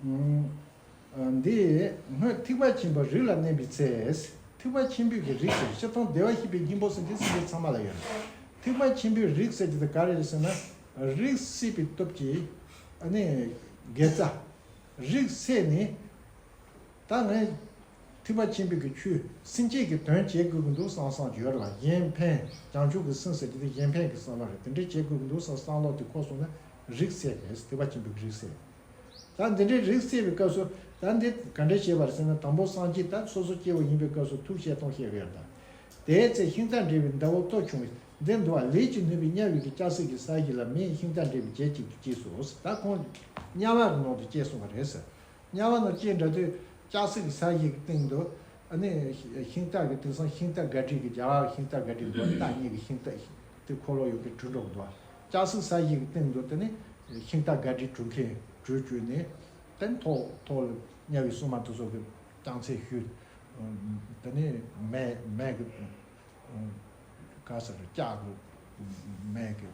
བ། འདི་སྔོན་ཐེག་པ་ཆེན་པོའི་རིགས་ལ་གནས་པའི་ཚེ། ཐེག་པ་ཆེན་པོའི་གི་རིགས་ཟེར་སྤྱིར་བཏང་བདེ་བར་གཤེགས་པའི་སྙིང་པོ་ཟེར་གྱི་སེམས་ཅན་ཚང་མ་ལ་ཡོད་རེད། ཐེག་པ་ཆེན་པོའི་རིགས་ཟེར་གྱི་དེ་ག་རེ་རེད་ཟེར་ན། རིགས་སད་པའི་སྟོབས་ཀྱིས་ཨ་ནི་དགེ་རྩ། རིགས་སད་ནས། ད་ངས་ཐེག་པ་ཆེན་པོའི་གི་ཆོས་སེམས་ཅན་གྱི་དོན་བྱེད་དགོས་ཀྱི་འདུག་བསམ་བསམ་གྱི་ཡོད་རེད་བ། གཞན་ཕན་བྱང་ཆུབ་ཀྱི་སེམས་ཟེར་གྱི་དེ་གཞན་ཕན་གྱི་བསམ་བློ་རེད། དེ་འདྲའི་བྱེད་དགོས་ཀྱི་འདུག་བསམ་བསམ་བློ་དེ་འཁོར་སོང་ན་རིགས་སད་རེད། ཐེག་པ་ཆེན་པོའི་གི་རིགས་སད། ད་འདི་འདྲའི་རིགས་སད་པའི་སྐབས་སུ་ད་འདི་ག་འདྲས་བྱས་པ་རེད་ཟེར་ན། དང་པོ་སངས་རྒྱས་ད་སོ་སོ་སྐྱེ་བོ་ཡིན་པའི་སྐབས་སུ་ཐུགས་བསྐྱེད་གཏོང་བཤད་ཀྱི་ཡོད་རེད་ད། དེའི་ཚེ་ཤིང་རྟ་འདྲེན་པའི་མདའ་བོ་གཏོར་བྱུང་བས། འདིར་འདུག་པ་ལས་ཀྱིས་ནོན་པའི་དམྱལ་བའི་གི་ལྕགས་སྲེག་གི་ས་གཞི་ལ་མེས་ཤིང་རྟ་འདྲེན་པའི་རྗེས་གཅིག་ཏུ་སྐྱེས་སོ། ད་ཁོང་དམྱལ་བ་གི་ནང་དུ་སྐྱེས་སོང་བ་རེད་ཟེར། དམྱལ་བ་ནང་སྐྱེས་འདྲ་དུས་ལྕགས་སྲེག་གི་ས་གཞི་གི་སྟེང་དུ་ཨ་ནི་ཤིང་རྟ་གི་དེང་སང་ཤིང་རྟ་ག་དྲིས་གི་རྒྱ་གར་གི་ཤིང་རྟ་ག་དྲིས་འདུག་རྟ་གཉིས་ཀྱི་ཤིང་རྟ་དེ་འཁོར་ལོ་ཡོད་པའི་གྲུ་འགྲོ་གི་འདུག་ལྕགས་སྲེག་ས་གཞི་གི་སྟེང་དུ་དེ་ནི་ཤིང་རྟ་ག་དྲིས་གྲུ་མཁན་གྲུ་བཅོས་ནས་དེ་ཐོག་ཐོག་ལ་དམྱལ་བའི་སྲུང་མ་དེ་ཚོ་གི་རྐྱང་རྩེད་ཞུས། དེ་ནི་མེ་མེ་གི་ག་ཟེར་ལྕགས་གི་མེ་གི་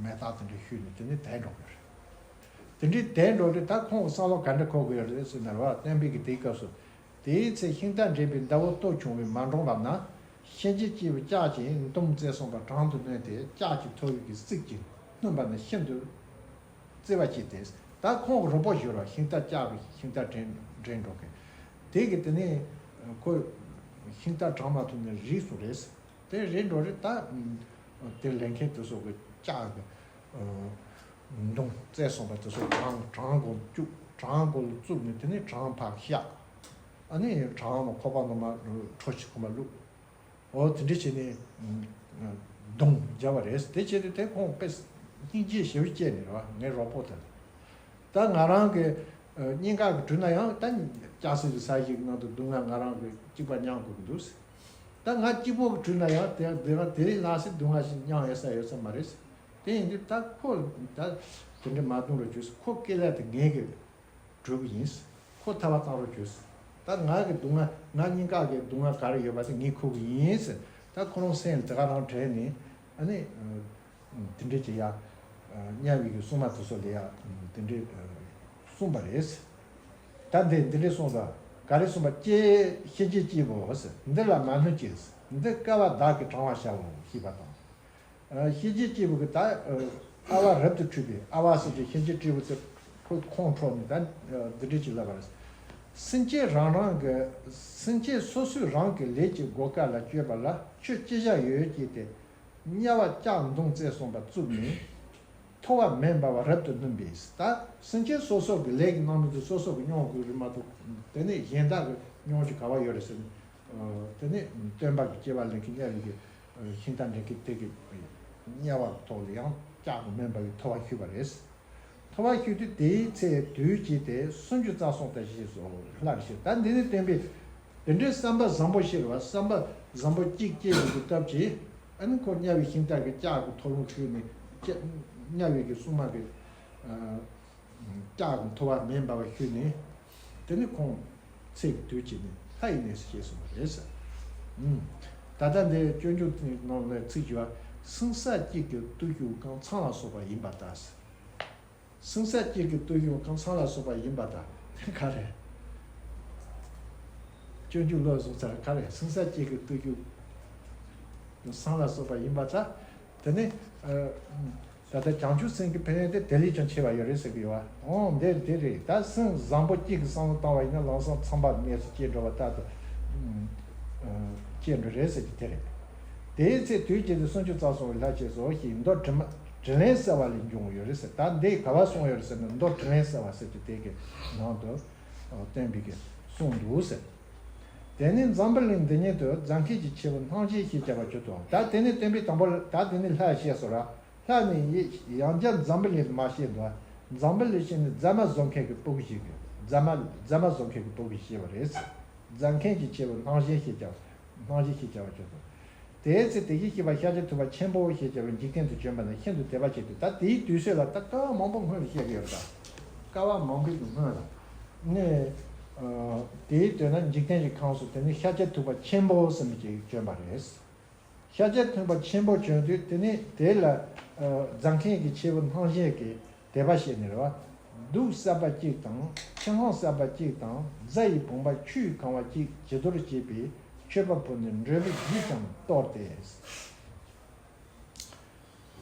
མེ་སྟག་དེ་འདྲ་ཞུས་ནས་དེ་ནི་དལ་འགྲོ་གི་རེད། དེ་འདྲའི་དལ་འགྲོ་རེད། ད་ཁོང་གི་བསམ་བློ་ག་འདྲ་འཁོར་གི་ཡོད་རེད་ཟེར་ན་རེད་བ། བསྟན་པའི་གི་དེའི་སྐབས་སུ། དེའི་ཚེ་ཤིང་རྟ་འདྲེན་པའི་མདའ་བོ་གཏོར་བྱུང་བས་མ་འགྲངས་པ་ན། གཤིན་རྗེ་སྐྱེས་བུ་ལྕགས་ཀྱིས་མདུང་རྩེ་གསུངས་པ་བྲང་དུ་བསྣུན་ཏེ་ལྕགས་ཀྱི་ཐོ་བས་ཀྱི་རྩིག་ཅིང་བསྣུན་པ་ནི་ཤིན་ཏུ་བརྩེ་བ་སྐྱེས་ཏེ། ད་ཁོང་གི་རོགས་པ་ཞུ་ར་ཤིང་རྟ་ལྕགས་ཀྱི་ཤིང་རྟ་འདྲེན་འདྲེན་འགྲོ་མཁན། དེ་གི་དེ་ནས་ཁོ་ཤིང་རྟ་བྲང་མ་ཐུབ་ནས་རིལ་སོང་རེད། དེ་རིལ་འགྲོ་རེད། ད་དེ་ལེན་མཁན་དེ་ཚོ་གི་ལྕགས་ཀྱི་མདུང་རྩེ་གསུངས་པ་དེ་ཚོ་བྲང་བྲང་སྒོ་བཅུག་བྲང་སྒོ་ལ་བཙུགས་ནས་དེ་ནས་བྲང་ཕར་བཤགས། ཨ་ནི་བྲང་ནང་ཁོག་པ་ནང་མ་ཁྲོ་ཆུ་ཁོ་མ་བླུགས། འོ་དེ་འདྲ་བྱས་ནས་མདུང་བརྒྱབ་པ་རེད། དེ་བྱས་ཏེ་དེ་ཁོང་དཔེ་སྙིང་རྗེ་ཞེ་པོ་སྐྱེས་ནས་རེད་བ། ངའི་རོགས་པོ་དེ་ལ། ད་ང་རང་གི་སྙིང་ག་གི་གྲུ་ན་ཡང་ད་སྐྱ་སེར་གྱི་ས་གཞི་གི་ནང་དུ་སྡུག་བསྔལ་ང་རང་གི་གཅིག་པ་མྱང་དགོས་ཀྱི་འདུག་ད་ང་གཅིག་པོ་གི་གྲུ་ན་ཡང་དེ་དེ་རང་དེ་རིང་ལྷག་སའི་སྡུག་བསྔལ་ཞིག་མྱང་ཡོད་ས་ཡོད་ས་མ་རེད། དེ་ཡིན་དུས་ད་ཁོ་ད་དེ་འདྲ་མ་གཏོང་རོགས་བྱོས། ཁོ་སྐེ་ལས་དེ་ངེད་ཀྱི་གྲུ་གུ་ཡིན། ཁོ་ཐར་པ་བཏང་རོགས་བྱོས། ད་ང་གི་སྡུག་བསྔལ་ང་སྙིང་ག་གི་སྡུག་བསྔལ་ག་རེ་ཡོད་པ་དེ་ངས་ཁུར་གི་ཡིན་ཟེར། ད་ཁོ་རང་སེམས་དེ་ག་རང་དྲན་ནས་ཨ་ནི་དེ་འདྲས་ཀྱི་ཡ་དམྱལ་བའི་གི་སྲུང་མ་དེ་ཚོ་ལ་ཡ་དེ་འདྲས་གསུངས་པ་རེད། ད་འདི་འདི་འདྲས་གསུངས་ས་ག་རེ་གསུངས་པ། ཀྱེ་གཤིན་རྗེ་སྐྱེས་བུ་ཟེར། འདི་ལ་མ་གནོད་ཅིག་འདི་བསྐལ་པ་བདག་གིས་དྲང་བར་བྱའོ་ཞེས་པ་དང་། གཤིན་རྗེ་སྐྱེས་བུ་གི་ད་ཨ་བ་རབ་ཏུ་ཁྲོས་པའི་ཨ་བ་ཟེར་གྱི་གཤིན་རྗེ་སྐྱེས་བུ་དེ་ཁོ་ཁོང་ཁྲོ་ནས་ད་འདི་འདྲས་ཅིག་ལབ་པ་རེད། སེམས་ཅན་རང་རང་གི་སེམས་ཅན་སོ་སོས་རང་གི་ལས་ཀྱི་བགོ་སྐལ་ལ་སྤྱོད་པ་ལ་ཆོས་ཅི་བྱ་ཡོད་ཅེས་ཏེ། དམྱལ་བ་ལྕགས་མདུང་རྩེ་གསུངས་པ་བཙུགས་ནས། ཐོ་བ་མེ་འབར་བ་རབ་ཏུ་བསྣུན་པས། ད་སེམས་ཅན་སོ་སོ་གི་ལས་ཀྱི་རྣམ་སྨིན་དེ་སོ་སོ་གི་མྱོང་དགོས་རེད་མ་གཏོགས། དེ་ནས་གཞན་དག་གི་མྱོང་རྒྱུ་ག་བ་ཡོད་རེད་ཟེར་ནས། དེ་ནས་སྟོན་པ་གི་སྐྱེ་བ་ལེན་མཁན་དམྱལ་བའི་གི་ཤིང་རྟ་འདྲེན་མཁན་དེ་གི་དམྱལ་བ་ཐོག་ལ་ཡང་ལྕགས་ཀྱི་མེ་འབར་བའི་ཐོ་བ་ཞུས་པ་རེད། ཐོ་བ་ཞུས་དུས་དེའི་ཚེ་དུས་ཀྱིས་ཏེ་སུམ་ཅུ་རྩ་གསུམ་དང་བཞི་སོགས་སླར་ཞེས། ད་འདི་ནི་བསྟན་པའི་དེ་འདྲའི་བསམ་པ་བཟང་པོ་ཞིག་རེད་བ། བསམ་པ་བཟང་པོ་གཅིག་སྐྱེས་ཡོང་གི་སྟབས་ཀྱིས་ཨ་ནི་ཁོ་དམྱལ་བའི་ཤིང་རྟ་གི་ལྕགས་ཀྱི་ཐོ་རངས་ཞུས་ནས་དམྱལ་བའི་གི་སྲུང་མ་གི་ལྕགས་ཀྱི་ཐོ་བ་མེ་འབར་བ་ཞུས་ནས་དེ་ནི་ཁོང་ཚེ་གི་དུས་ཀྱིས་ནི་ལྷ་ཡི་གནས་སུ་སྐྱེས་སོང་བ་རེད་ཟེར། ད་ལྟ་འདི་སྤྱོད་འཇུག་ནང་ལ་ཚིག་བརྗོད་པ། སེམས་ཅན་གཅིག་གི་བརྟུལ་ཞུགས་གང་། ཚང་ལ་སོགས་པ་ཡིན་པར་ཐལ། སེམས་ཅན་གཅིག་གི་བརྟུལ་ཞུགས་གང་། ཚང་ལ་སོགས་པ་ཡིན་པར་ཐལ། དེ་ག་རེད། སྤྱོད་འཇུག་ལོ་བཟུང་ཚར་ག་རེད། སེམས་ཅན་གཅིག་གི་བརྟུལ་ཞུགས་ཚང་ལ་སོགས་པ་ཡིན་པར་ཐལ། དེ་ནི་ཨ། ད་ལྟ་བྱང་ཆུབ་སེམས་ཀྱི་ཕན་ཡོན་དེ་དེ་ལས་ཀྱང་ཆེ་བ་ཡོད་རེད་ཟེར་གི་ཡོད་བ། འོང་འདི་འདི་རེད། ད་སེམས་བཟང་པོ་གཅིག་གི་བསམ་བློ་བཏང་བ་ཡིན་ན་ལམ་སང་ཚངས་པ་གནས་སུ་སྐྱེ་འགྲོ་བ་ལྟར་དུ་སྐྱེ་འགྲོ་རེད་ཟེར་གྱི་དེ་རེད། དེའི་ཚེ་དུས་གཅིག་ཏུ་སུམ་ཅུ་རྩ་གསུམ་པའི་ལྷ་བཅས་སོ་ཞེས་མདོ་དྲི་མ་དྲིན་ལན་གསལ་བ་ལས་འབྱུང་ཡོད་རེད་ཟེར། ད་འདི་ག་བ་གསུངས་ཡོད་རེད་ཟེར་ན་མདོ་དྲིན་ལན་གསལ་བ་ཟེར་གྱི་དེ་གི་ནང་དུ་སྟོན་པའི་གི་གསུངས་འདུག་ཟེར། དེ་ནས་འཛམ་བུ་གླིང་འདི་ཉིད་དུ་རྫ་མཁན་གྱི་ཁྱེའུ་སྣང་བྱེད་ཞེས་བྱ་བ་བྱུང་སྟེ། ད་དེ་ནས་སྟོན་པས་དང་པོ་ད་དེ་ནས་ལྷ་བཤད་སོ་ར། ལྷ་ནི་ཡང་བསྐྱར་འཛམ་བུ་གླིང་དུ་མ་བཤད་དོ། འཛམ་བུ་གླིང་ཞེས་ནི་རྫ་མ་བཟོ་མཁན་གྱི་སྤུ་གུ་ཞིག་གིས་རྫ་མ་རྫ་མ་བཟོ་མཁན་གྱི་སྤུ་གུས་བཤད་པ་རེད། རྫ་མཁན་གྱི་ཁྱེའུ་སྣང་བྱེད་ཞེས་བྱ་སྣང་བྱེད་ཞེས་བྱ་བ་བྱུང་སོ། དེའི་ཚེ་དེ་བཞིན་གཤེགས་པ་ཤཱཀྱ་ཐུབ་པ་ཆེན་པོ་ཞེས་བྱ་བའི་འཇིག་རྟེན་དུ་བྱོན་པ་ན་ཤིན་ཏུ་དད་པ་བྱས་ཏེ། ད་དེའི་དུས་ཚོད་ལ་ད་སྐལ་བ་མང་པོ་སྔོན་ལ་བཤད་ཀྱི་ཡོད་རེད། ད་སྐལ་བ་མང་པོའི་སྔོན་ལ་ནས་དེའི་དོན་ན་འཇིག་རྟེན་གྱི་ཁམས་སུ་དེ་ནི་ཤཱཀྱ་ཐུབ་པ་ཆེན་པོ་ཟེར་མི་ཅིག་བྱོན་པ་རེད། ཤཱཀྱ་ཐུབ་པ་ཆེན་པོ་བྱོན་དུས་དེ་ནི་དེ་ལ་རྫ་མཁན་གྱི་ཁྱེའུ་སྣང་བྱེད་ཀྱིས་དད་པ་བྱས་ནས་རེད་བ། གདུགས་གསར་པ་གཅིག་དང་ཁྱི་ལྷམ་གསར་པ་གཅིག་དང་རྫ་ཡི་བུམ་པ་ཆུས་གང་བ་གཅིག་བྱི་དོར་བྱས་པས་མཆོད་པ་ཕུལ་ནས་མགྲོན་པོ་བཞིས་ཀྱང་གཏོར་ཏེ།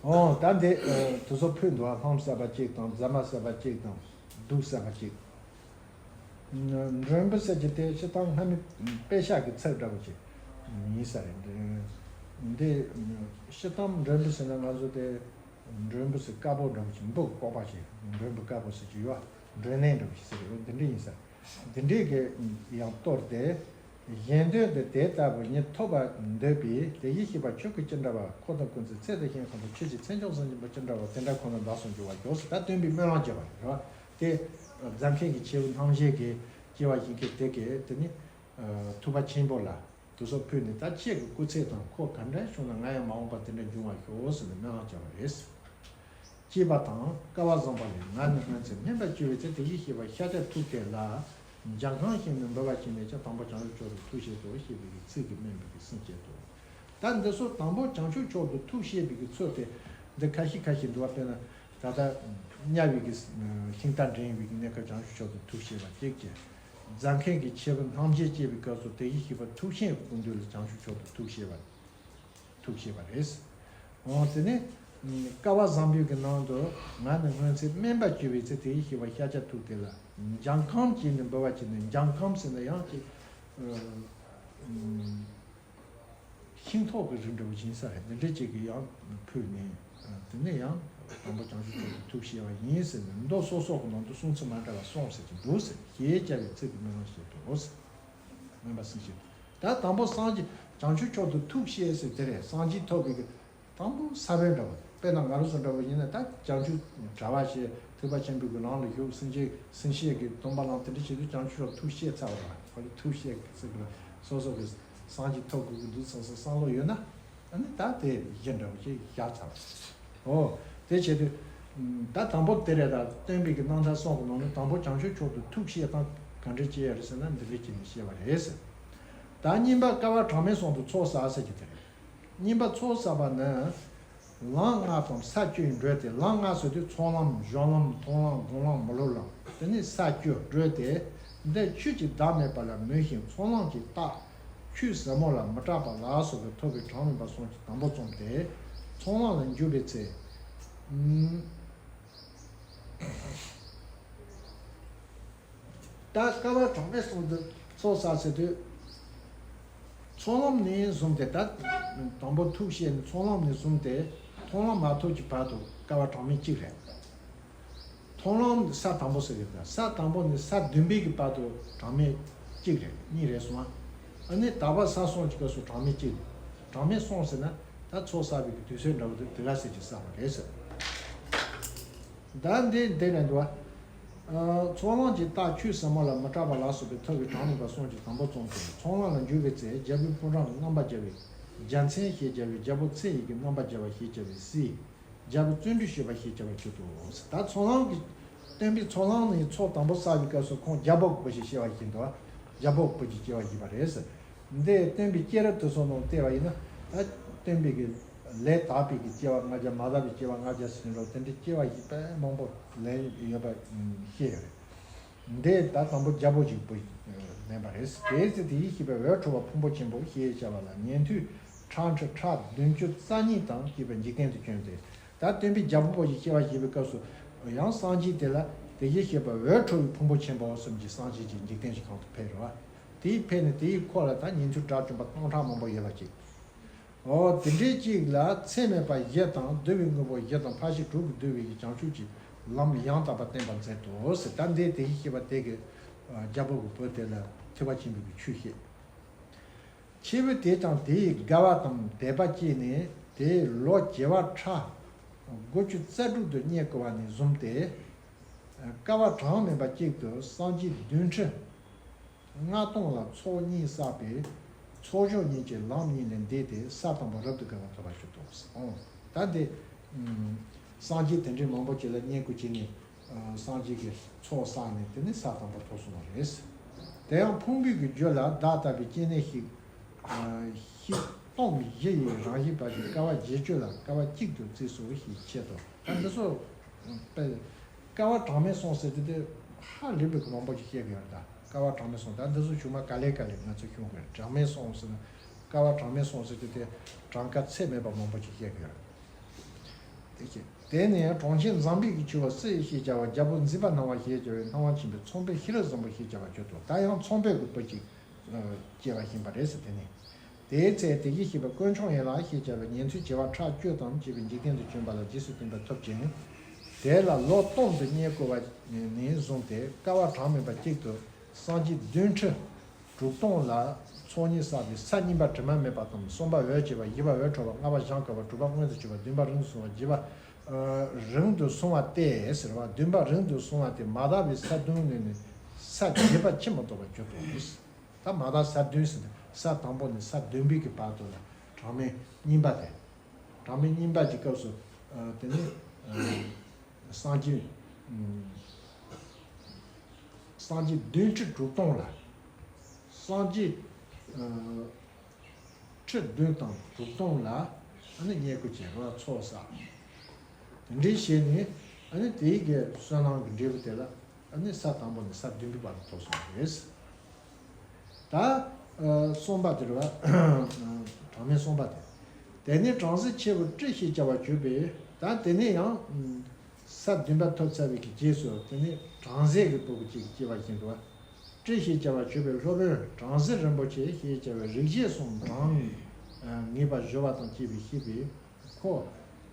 འོ་ད་འདི་དེ་ཚོ་ཕུལ་འདུག་བ། ལྷམ་གསར་པ་གཅིག་དང་རྫ་མ་གསར་པ་གཅིག་དང་གདུགས་གསར་པ་གཅིག་མགྲོན་པོ་ཟེར་གྱི་དེ་སྤྱིར་བཏང་སྔ་མའི་དཔེ་ཤག་གི་ཚིག་འདྲ་པོ་ཅིག་ཡིན་ས་རེད། འདི་སྤྱིར་བཏང་མགྲོན་པོ་ཟེར་ན་ང་ཚོ་དེ་མགྲོན་པོ་ཟེར་དཀར་པོ་འདྲ་པོ་ཅིག་འབུ་གི་ལྐོག་པ་ཅིག་མགྲོན་པོ་དཀར་པོ་ཟེར་གྱི་ཡོད། མགྲོན་གནས་འདྲ་པོ་ཅིག་ཟེར་གྱི་ཡོད། འདི་འདྲ་ཡིན་ས་རེད། འདི་འདྲས་ཀྱི་ཡང་གཏོར་ཏེ། གཞན་དོན་དུ་དེ་ལྟ་བུ་ཉིད་ཐོབ་པར་འདོད་པས་དེ་བཞིན་གཤེགས་པ་ཆོས་སྐུ་ཅི་འདྲ་བ། འཁོར་དང་ཀུན་བརྩེ་ཚེ་དང་ཞིང་ཁམས་དང་ཆོས་ཀྱི་མཚན་མཆོག་གསུམ་འབྱུང་པོ་ཅི་འདྲ་བ། དེ་འདྲ་ཁོ་ན་བདག་སོགས་འགྱུར་བར་ཤོག་ཟེར་ད་སྟོན་པའི་སྨོན་ལམ་བརྒྱབ་པ་རེད་བ། དེ་རྫ་མཁན་གྱི་ཁྱེའུ་སྣང་བྱེད་ཀྱིས་སྐྱེ་བ་བཞེས་མཁན་དེ་གིས་དེ་ནི་ཐུབ་པ་ཆེན་པོ་ལ་དེ་ཚོ་ཕུལ་ནས་ད་ཁྱེད་ཀྱི་སྐུ་ཚེ་དང་འཁོར་ག་འདྲ་བྱུང་ན་ང་ཡང་མ་འོངས་པ་དེ་འདྲ་འབྱུང་བར་ཤོག་ཟེར་ནས་སྨོན་ལམ་བརྒྱབ་པ་རེད། ཅེས་པ་དང་སྐལ་བ་བཟང་པོ་ལས། ང་ནི་སྔོན་ཚེ་སྨན་པར་གྱུར་པའི་ཚེ་དེ་བཞིན་གཤེགས་པ་ཤཱཀྱ་ཐུབ་དེ་ལ་འཇམ་ཁམས་བཞིན་དུ་འབུལ་བ་བྱས་ནས་ཀྱང་དང་པོ་བྱང་ཆུབ་མཆོག་ཏུ་ཐུགས་བསྐྱེད་དོ་ཞེས་པའི་ཚིག་གིས་སྨན་པའི་གི་སེམས་བསྐྱེད་དོ། ད་འདི་ཚོ་དང་པོ་བྱང་ཆུབ་མཆོག་ཏུ་ཐུགས་བསྐྱེད་པའི་གི་ཚུལ་དེ་འདི་ཁ་ཤས་ཁ་ཤས་འདུག་བ། དཔེར་ན་ད་ལྟ་དམྱལ་བའི་གི་ཤིང་རྟ་འདྲེན་པའི་གི་གནས་སྐབས་བྱང་ཆུབ་མཆོག་ཏུ་ཐུགས་བསྐྱེད་པ་གཅིག་བྱས། རྫ་མཁན་གྱི་ཁྱེའུ་སྣང་བྱེད་ཅེས་པའི་སྐབས་སུ་དེ་བཞིན་གཤེགས་པ་ཐུགས་ཤེས་ཀྱི་སྐུ་མདུན་ལ་བྱང་ཆུབ་མཆོག་ཏུ་ཐུགས་བསྐྱེད་པ། ཐུགས་བསྐྱེད་པ་རེད། འོ་དེ་ནས་སྐལ་བ་བཟང་པོའི་གི་ནང་དུ་ང་ནི་སྔོན་ཚེ་སྨན་པར་གྱུར་པའི་ཚེ་དེ་བཞིན་གཤེགས་པ་ཤཱཀྱ་ཐུབ་དེ་ལ་འཇམ་ཁམས་ཀྱིས་ནི་འབུལ་བ་བྱས་ནས། འཇམ་ཁམས་ཟེར་ན་ཡང་ཅིག་ཤིང་ཐོག་གི་རིགས་འདྲ་བོ་ཡིན་ས་རེད། འདི་འདྲ་ཅིག་གི་ཡང་ཕུལ་ནས་དེ་ནས་ཡང་དང་པོ་བྱང་ཆུབ་མཆོག་ཏུ་ཐུགས་བསྐྱེད་པ་ཡིན་ཟེར་ནས་མདོ་སོ་སོ་གི་ནང་དུ་གསུང་ཚུལ་མ་འདྲ་བ་གསུངས་ཟེར་གྱི་འདུག་ཟེར། ཞེས་བྱ་བའི་ཚིག་གིས་སྨོན་ལམ་བཞེས་སོ། སྨན་པ་སེམས་བསྐྱེད། ད་དང་པོ་སངས་རྒྱས་བྱང་ཆུབ་མཆོག་ཏུ་ཐུགས་བསྐྱེད་ཟེར་དེ་རེད། སངས་རྒྱས་ཐོབ་པའི་གི་དང་པོ་ས་བོན་འདྲ་བ། དཔེར་ན་ང་རང་ཚོ་འདྲ་བོ་ཡིན་ན་ད་བྱང་ཆུབ་གྲྭ་པ་བྱས་ཐེག་པ་ཆེན་པོའི་གི་ལམ་ལ་ཞུགས། སེམས་བསྐྱེད་སེམས་བསྐྱེད་ཀྱི་སྡོམ་པ་བླངས། དེ་འདྲ་བྱེད་དུས་བྱང་ཆུབ་མཆོག་ཐུགས་བསྐྱེད་ཚར་བ་རེད། ཁོ་ཚོ་ཐུགས་བསྐྱེད་ཟེར་གི་རེད། སོ་སོ་གི་སངས་རྒྱས་ཐོབ་དགོས་ཀྱི་འདུག་ཟེར་སོ་བསམ་བློ་ཡོད་ན། ཨ་ནི་ད་དེ་གཞི་འདྲ་བོ་ཅིག་བཞག་ཚར་བ། འོ། དེ་བྱེད་དུས། ད་དང་པོ་དེ་རེད། ད་སྟོན་པའི་གི་རྣམ་ཐར་གསུམ་གི་ནང་ནས་དང་པོ་བྱང་ཆུབ་མཆོག་ཏུ་ཐུགས་བསྐྱེད་སྟངས་ག་འདྲ་བྱེད་ཡ་རེད་ཟེར་ན་འདི་འདྲ་བྱས་ནས་བཤད་པ་རེད་ཟེར། ད་གཉིས་པ་སྐལ་བ་གྲངས་མེད་གསུམ་དུ་ཚོགས་བསགས་ཟེར་གྱི་དེ་རེད། གཉིས་པ་ཚོགས་བསགས་པ་ནི། ལམ་ལྔ་དང་ས་བཅུ་ཡི་བགྲོད་དེ། ལམ་ལྔ་ཟེར་དུས་ཚོགས་ལམ། སྦྱོར་ལམ། མཐོང་ལམ། སྒོམ་ལམ། མི་སློབ་ལམ། དེ་ནས་ས་བཅུ་བགྲོད་དེ། འདི་ཆོས་ཀྱི་བདག་མེད་པ་ལ་མོས་ཤིང་ཚོགས་ལམ་གྱི་རྟགས། ཆོས་ཟབ་མོ་ལ་མི་སྐྲག་པ་ལ་སོགས་པའི་ཐོབ་པའི་གྲངས་མེད་པ་གསུམ་གྱིས་དང་པོ་བཅོམ་སྟེ། ཚོགས་ལམ་ལ་འཇུག་པའི་ཚེ། ད་སྐལ་བ་གྲངས་མེད་གསུམ་དུ་ཚོགས་བསགས་ཟེར་དུས། ཚོགས་ལམ་ནས་བཟུང་སྟེ། ད་དང་པོ་ཐུགས་བསྐྱེད་ནས་ཚོགས་ལམ་ནས་བཟུང་སྟེ། མཐོང་ལམ་མ་ཐོབ་ཀྱི་བར་དུ་སྐལ་བ་གྲངས་མེད་གཅིག་རེད། མཐོང་ལམ་ས་དང་པོ་ཟེར་གི་འདུག་ས་དང་པོ་ནས་ས་བདུན་པའི་གི་བར་དུ་གྲངས་མེད་གཅིག་རེད། གཉིས་རེད་སོང་ཨ། ཨ་ནི་དག་པ་ས་གསུམ་གྱི་སྐབས་སུ་གྲངས་མེད་གཅིག་གྲངས་མེད་གསུམ་ཟེར་ན་ད་ཚོགས་བསགས་པའི་གི་དུས་ཚོད་འདྲ་བོ་དེ་དེ་ག་ཟེར་གྱི་བསགས་པ་རེད་ཟེར། ད་འདི་འདི་ནས་འདུག་བ། ཚོགས་ལམ་གྱི་རྟགས་ཆོས་ཟབ་མོ་ལ་མི་སྐྲག་པ་ལ་སོགས་པའི་ཐོབ་པའི་གྲངས་མེད་པ་གསུམ་གྱིས་དང་པོ་བཅོམ་སྟེ། ཚོགས་ལམ་ལ་འཇུག་པའི་ཚེ་རྒྱལ་པོའི་ཕོ་བྲང་དུ་རྣམ་པར་རྒྱལ་བའི་རྒྱལ་མཚན་ཞེས་བྱ་བའི་རྒྱལ་པོ་ཚེ་ཡི་གི་རྣམ་པར་རྒྱལ་བ་ཞེས་བྱ་བའི་སྲས། རྒྱལ་པོ་བརྩོན་འགྲུས་ཞེས་པ་ཞེས་བྱ་བ་བྱུང་དོ། ད་ཚོགས་ལམ་གྱི་སྟོན་པའི་ཚོགས་ལམ་ནས་ཚོགས་དང་པོ་བསགས་པའི་སྐབས་སུ་ཁོང་རྒྱལ་པོ་གི་བུ་ཞེས་བྱ་བ་ཞིག་འདུག་རྒྱལ་པོ་གི་བུ་ཞེས་བྱ་བ་ཞིག་པ་རེད་ཟེར། འདི་སྟོན་པའི་སྐྱེས་རབས་དེ་ཚོ་ནང་བལྟས་པ་ཡིན་ན། ད་སྟོན་པའི་གི་ལས་དག་པའི་གི་སྐྱེ་བ་ལྔ་བརྒྱ། མ་དག་པའི་སྐྱེ་བ་ལྔ་བརྒྱ་ཟེར་འགྲོ་དེ་འདྲའི་སྐྱེ་བ་ཞིག་དཔེ་མང་པོ་ལེན་ཡོད་པ་ཤེས་ཡོད་རེད། འདི་ད་དང་པོ་རྒྱལ་པོ་ཞིག་བུ་ལེན་པ་རེད། དེའི་ཚེ་དེ་ཡི་ཤེས་པའི་འོད་འཕྲོ་བ་ཕུང་པོ་ཆེན་པོ་ཞེས་བྱ་བ་ལ་ཉན་ཐོས་ཁྲག་ཁྲིག་ཕྲག་བདུན་ཅུ་རྩ་གཉིས་དང་བཅས་པའི་འཇིག་རྟེན་དུ་བྱོན་ཏེ། ད་ ད་སྟོན་པས་རྒྱལ་པོ་པོ་ཞིག་སྐྱེ་བ་བཞེས་པའི་སྐབས་སུ་ཡང་སངས་རྒྱས་དེ་ལ་དེ་བཞིན་གཤེགས་པ་འོད་འཕྲོ་བའི་ཕུང་པོ་ཆེན་པོ་གསུམ་གྱི་སངས་རྒྱས་ཀྱི་འཇིག་རྟེན་ཞིག་གང་དུ་ཕེབས་རེད་བ། དེའི་ཕེབས་ནས་དེའི་འཁོར་ལ་ད་ཉན་ཐོས་དགྲ་བཅོམ་པ་སྟོང་ཕྲག་མང་པོ་ཡོད་པ་ཅིག་འོ་དེ་འདྲའི་གཅིག་ལ་ཚད་མེད་པ་བཞི་དང་བསྡུ་བའི་དངོས་པོ་བཞི་དང་འཕགས་ཆེན་དྲུག་གིས་བསྡུས་པའི་བྱང་ཆུབ་ཀྱི་ལམ་ཡང་དག་པ་བསྟན་པར་མཛད་དོ་ཟེར། ད་འདི་དེ་བཞིན་གཤེགས་པ་དེ་གིས་རྒྱལ་པོ་གི་བུ་དེ་ལ་ཐེག་པ་ཆེན་པོའི་ཆོས་བཤད། ཁྱེའུ་དེ་དང་དེ་ཡི་དགའ་བ་དང་དད་པ་སྐྱེས་ནས་དེ་ལོ་བྱེ་བ་ཕྲག་དགུ་བཅུ་རྩ་དྲུག་ཏུ་བསྙེན་བཀུར་བ་ནས་བཟུང་སྟེ། སྐལ་བ་གྲངས་མེད་པ་གཅིག་ཏུ་སངས་རྒྱས་བདུན་ཁྲི་ལྔ་སྟོང་ལ་ཚོགས་གཉིས་བསགས་པའི་ཚོགས་སྦྱོར་གཉིས་ཀྱི་ལམ་གཉིས་ལས་འདས་ཏེ་ས་དང་པོ་རབ་ཏུ་དགའ་བ་ཐོབ་པར་གྱུར་ཏོ། ཨོ། ད་འདི་སངས་རྒྱས་དེ་འདྲའི་མང་པོ་ཅིག་ལ་བསྙེན་བཀུར་བྱས་ནས་སངས་རྒྱས་ཀྱི་ཚོགས་བསགས་ནས་དེ་ནས་ས་དང་པོ་ཐོབ་སོང་བ་རེད། དེ་ཡང་ཕུང་པོའི་གི་རྒྱུད་ལ་བདག་ལྟ་བུའི་སྐྱེ་གནས་ཤིག་ཤིག་སྟོང་བཞི་ཡི་རང་བཞིན་པ་ཞིག་སྐལ་བ་བརྒྱད་ཅུ་ལ་སྐལ་བ་གཅིག་ཏུ་བརྩིས་སོ་ཞེས་འཆད་དོ། ད་འདི་ཚོ་དཔེ་སྐལ་བ་གྲངས་མེད་སོང་ཟེར་དུས་དེ་ཧ་ལས་པའི་གི་མང་པོ་ཞིག་བཤད་གི་ཡོད་རེད། ད་སྐལ་བ་གྲངས་མེད་སོང་། ད་འདི་ཚོ་ཆུང་མ་ག་ལེ་ག་ལེ་ང་ཚོ་ཤོང་གི་རེད། གྲངས་མེད་སོང་ཟེར་ན་སྐལ་བ་གྲངས་མེད་སོང་ཟེར་དུས་དེ་གྲངས་ཀ་ཚད་མེད་པ་མང་པོ་ཞིག་བཤད་གི་ཡོད་རེད། དེ་བཞིན་དེ་ནས་གྲོང་ཁྱེར་འཛམ་བུའི་གི་ཆུ་བོ་སི་ཞེས་བྱ་བ་རྒྱལ་པོ་མཛེས་པ་སྣང་བ་ཞེས་བྱ་བའི་སྣང་བ་མཁྱེན་པའི་ཚངས་པའི་ཤེས་རབ་བཟང་པོ་ཞེས་བྱ་བ་གྱུར་ཏོ། ད་ཡང་ཚངས་པའི་གི་བུ་གཅིག་སྐྱེ་བ་བཞིན་པ་རེད་ཟེར། དེ་ནས་དེའི་ཚེ་དེ་བཞིན་གཤེགས་པ་དཀོན་མཆོག་ཡན་ལག་ཞེས་བྱ་བའི་ཉན་ཐོས་བྱེ་བ་ཕྲག་བཅུ་དང་བཅས་པའི་འཇིག་རྟེན་དུ་བྱོན་པ་ལ་རྗེས་སུ་བསྟན་པ་ཐོབ་ཅིང་། དེ་ལ་ལོ་སྟོང་དུ་བསྙེན་བཀུར་བ་ནས་བཟུང་སྟེ་སྐལ་བ་གྲངས་མེད་པ་གཅིག་ཏུ་སངས་རྒྱས་བདུན་ཁྲི་དྲུག་སྟོང་ལ་ཚོགས་གཉིས་བསགས་ཏེ་ས་གཉིས་པ་དྲི་མ་མེད་པ་དང་། གསུམ་པ་འོད་བྱེད་པ། བཞི་པ་འོད་འཕྲོ་བ། ལྔ་པ་གཞང་དཀར་བ། དྲུག་པ་མངོན་དུ་གྱུར་པ། བདུན་པ་རིང་དུ་སོང་བ། བརྒྱད་པ་རིང་དུ་སོང་བ་སྟེ་ཟེར་བ། བདུན་པ་རིང་དུ་སོང་བ་སྟེ་མ་དག་པའི་ས་བདུན་ནས་ནི་ས་བརྒྱད་པ་ཕྱིན་མ་གཏོགས་པར་གྱུར་ཏོ། ད་མ་དག་ས་བདུན་ཟེར་ཏེ་ས་དང་པོ་ནས་ས་བདུན་པའི་གི་བར་དུ་ལ་གྲངས་མེད་གཉིས་པ་སྟེ། གྲངས་མེད་གཉིས་པ་གྱི་སྐབས་སུ་དེ་ནི་སངས་རྒྱས་སངས་རྒྱས་བདུན་ཁྲི་དྲུག་སྟོང་ལ། སངས་རྒྱས་ཁྲི་བདུན་དང་དྲུག་སྟོང་ལ་ཨ་ནི་བསྙེན་བཀུར་བྱས་རོ་ཚོགས་བསགས། དེ་འདྲའི་བྱས་ནས་ཨ་ནི་དེའི་གི་བསོད་ནམས་ཀྱི་འབྲས་བུ་དེ་ལ་ཨ་ནི་ས་དང་པོ་ནས་ས་བདུན་པའི་བར་དུ་ཐོབ་སོང་བ་རེད། ད་གསུམ་པ་དེ་རེད་བ། གྲངས་མེད་གསུམ་པ་དེ། དེ་ནས་བྲམ་ཟེ་ཆེན་པོ་ཏྲི་ཞེས་བྱ་བ་གྱུར་པས། ད་དེ་ནས་ཡང་ས་བདུན་པ་ཐོབ་ཚར་བའི་གི་རྗེས་སུ་དེ་ནས་བྲམ་ཟེ་གི་བུ་གུ་ཅིག་སྐྱེ་བ་བཞིན་དུ་བ། ཏྲི་ཞེས་བྱ་བ་གྱུར་པའི་སློབ་དཔོན་བྲམ་ཟེ་རིན་པོ་ཆེ་ཞེས་བྱ་བའི་རིག་བྱེད་གསུམ་གྲངས་ངེས་པ་བཞི་པ་དང་བཅས་པའི་ཤེས་པས། ཁོ་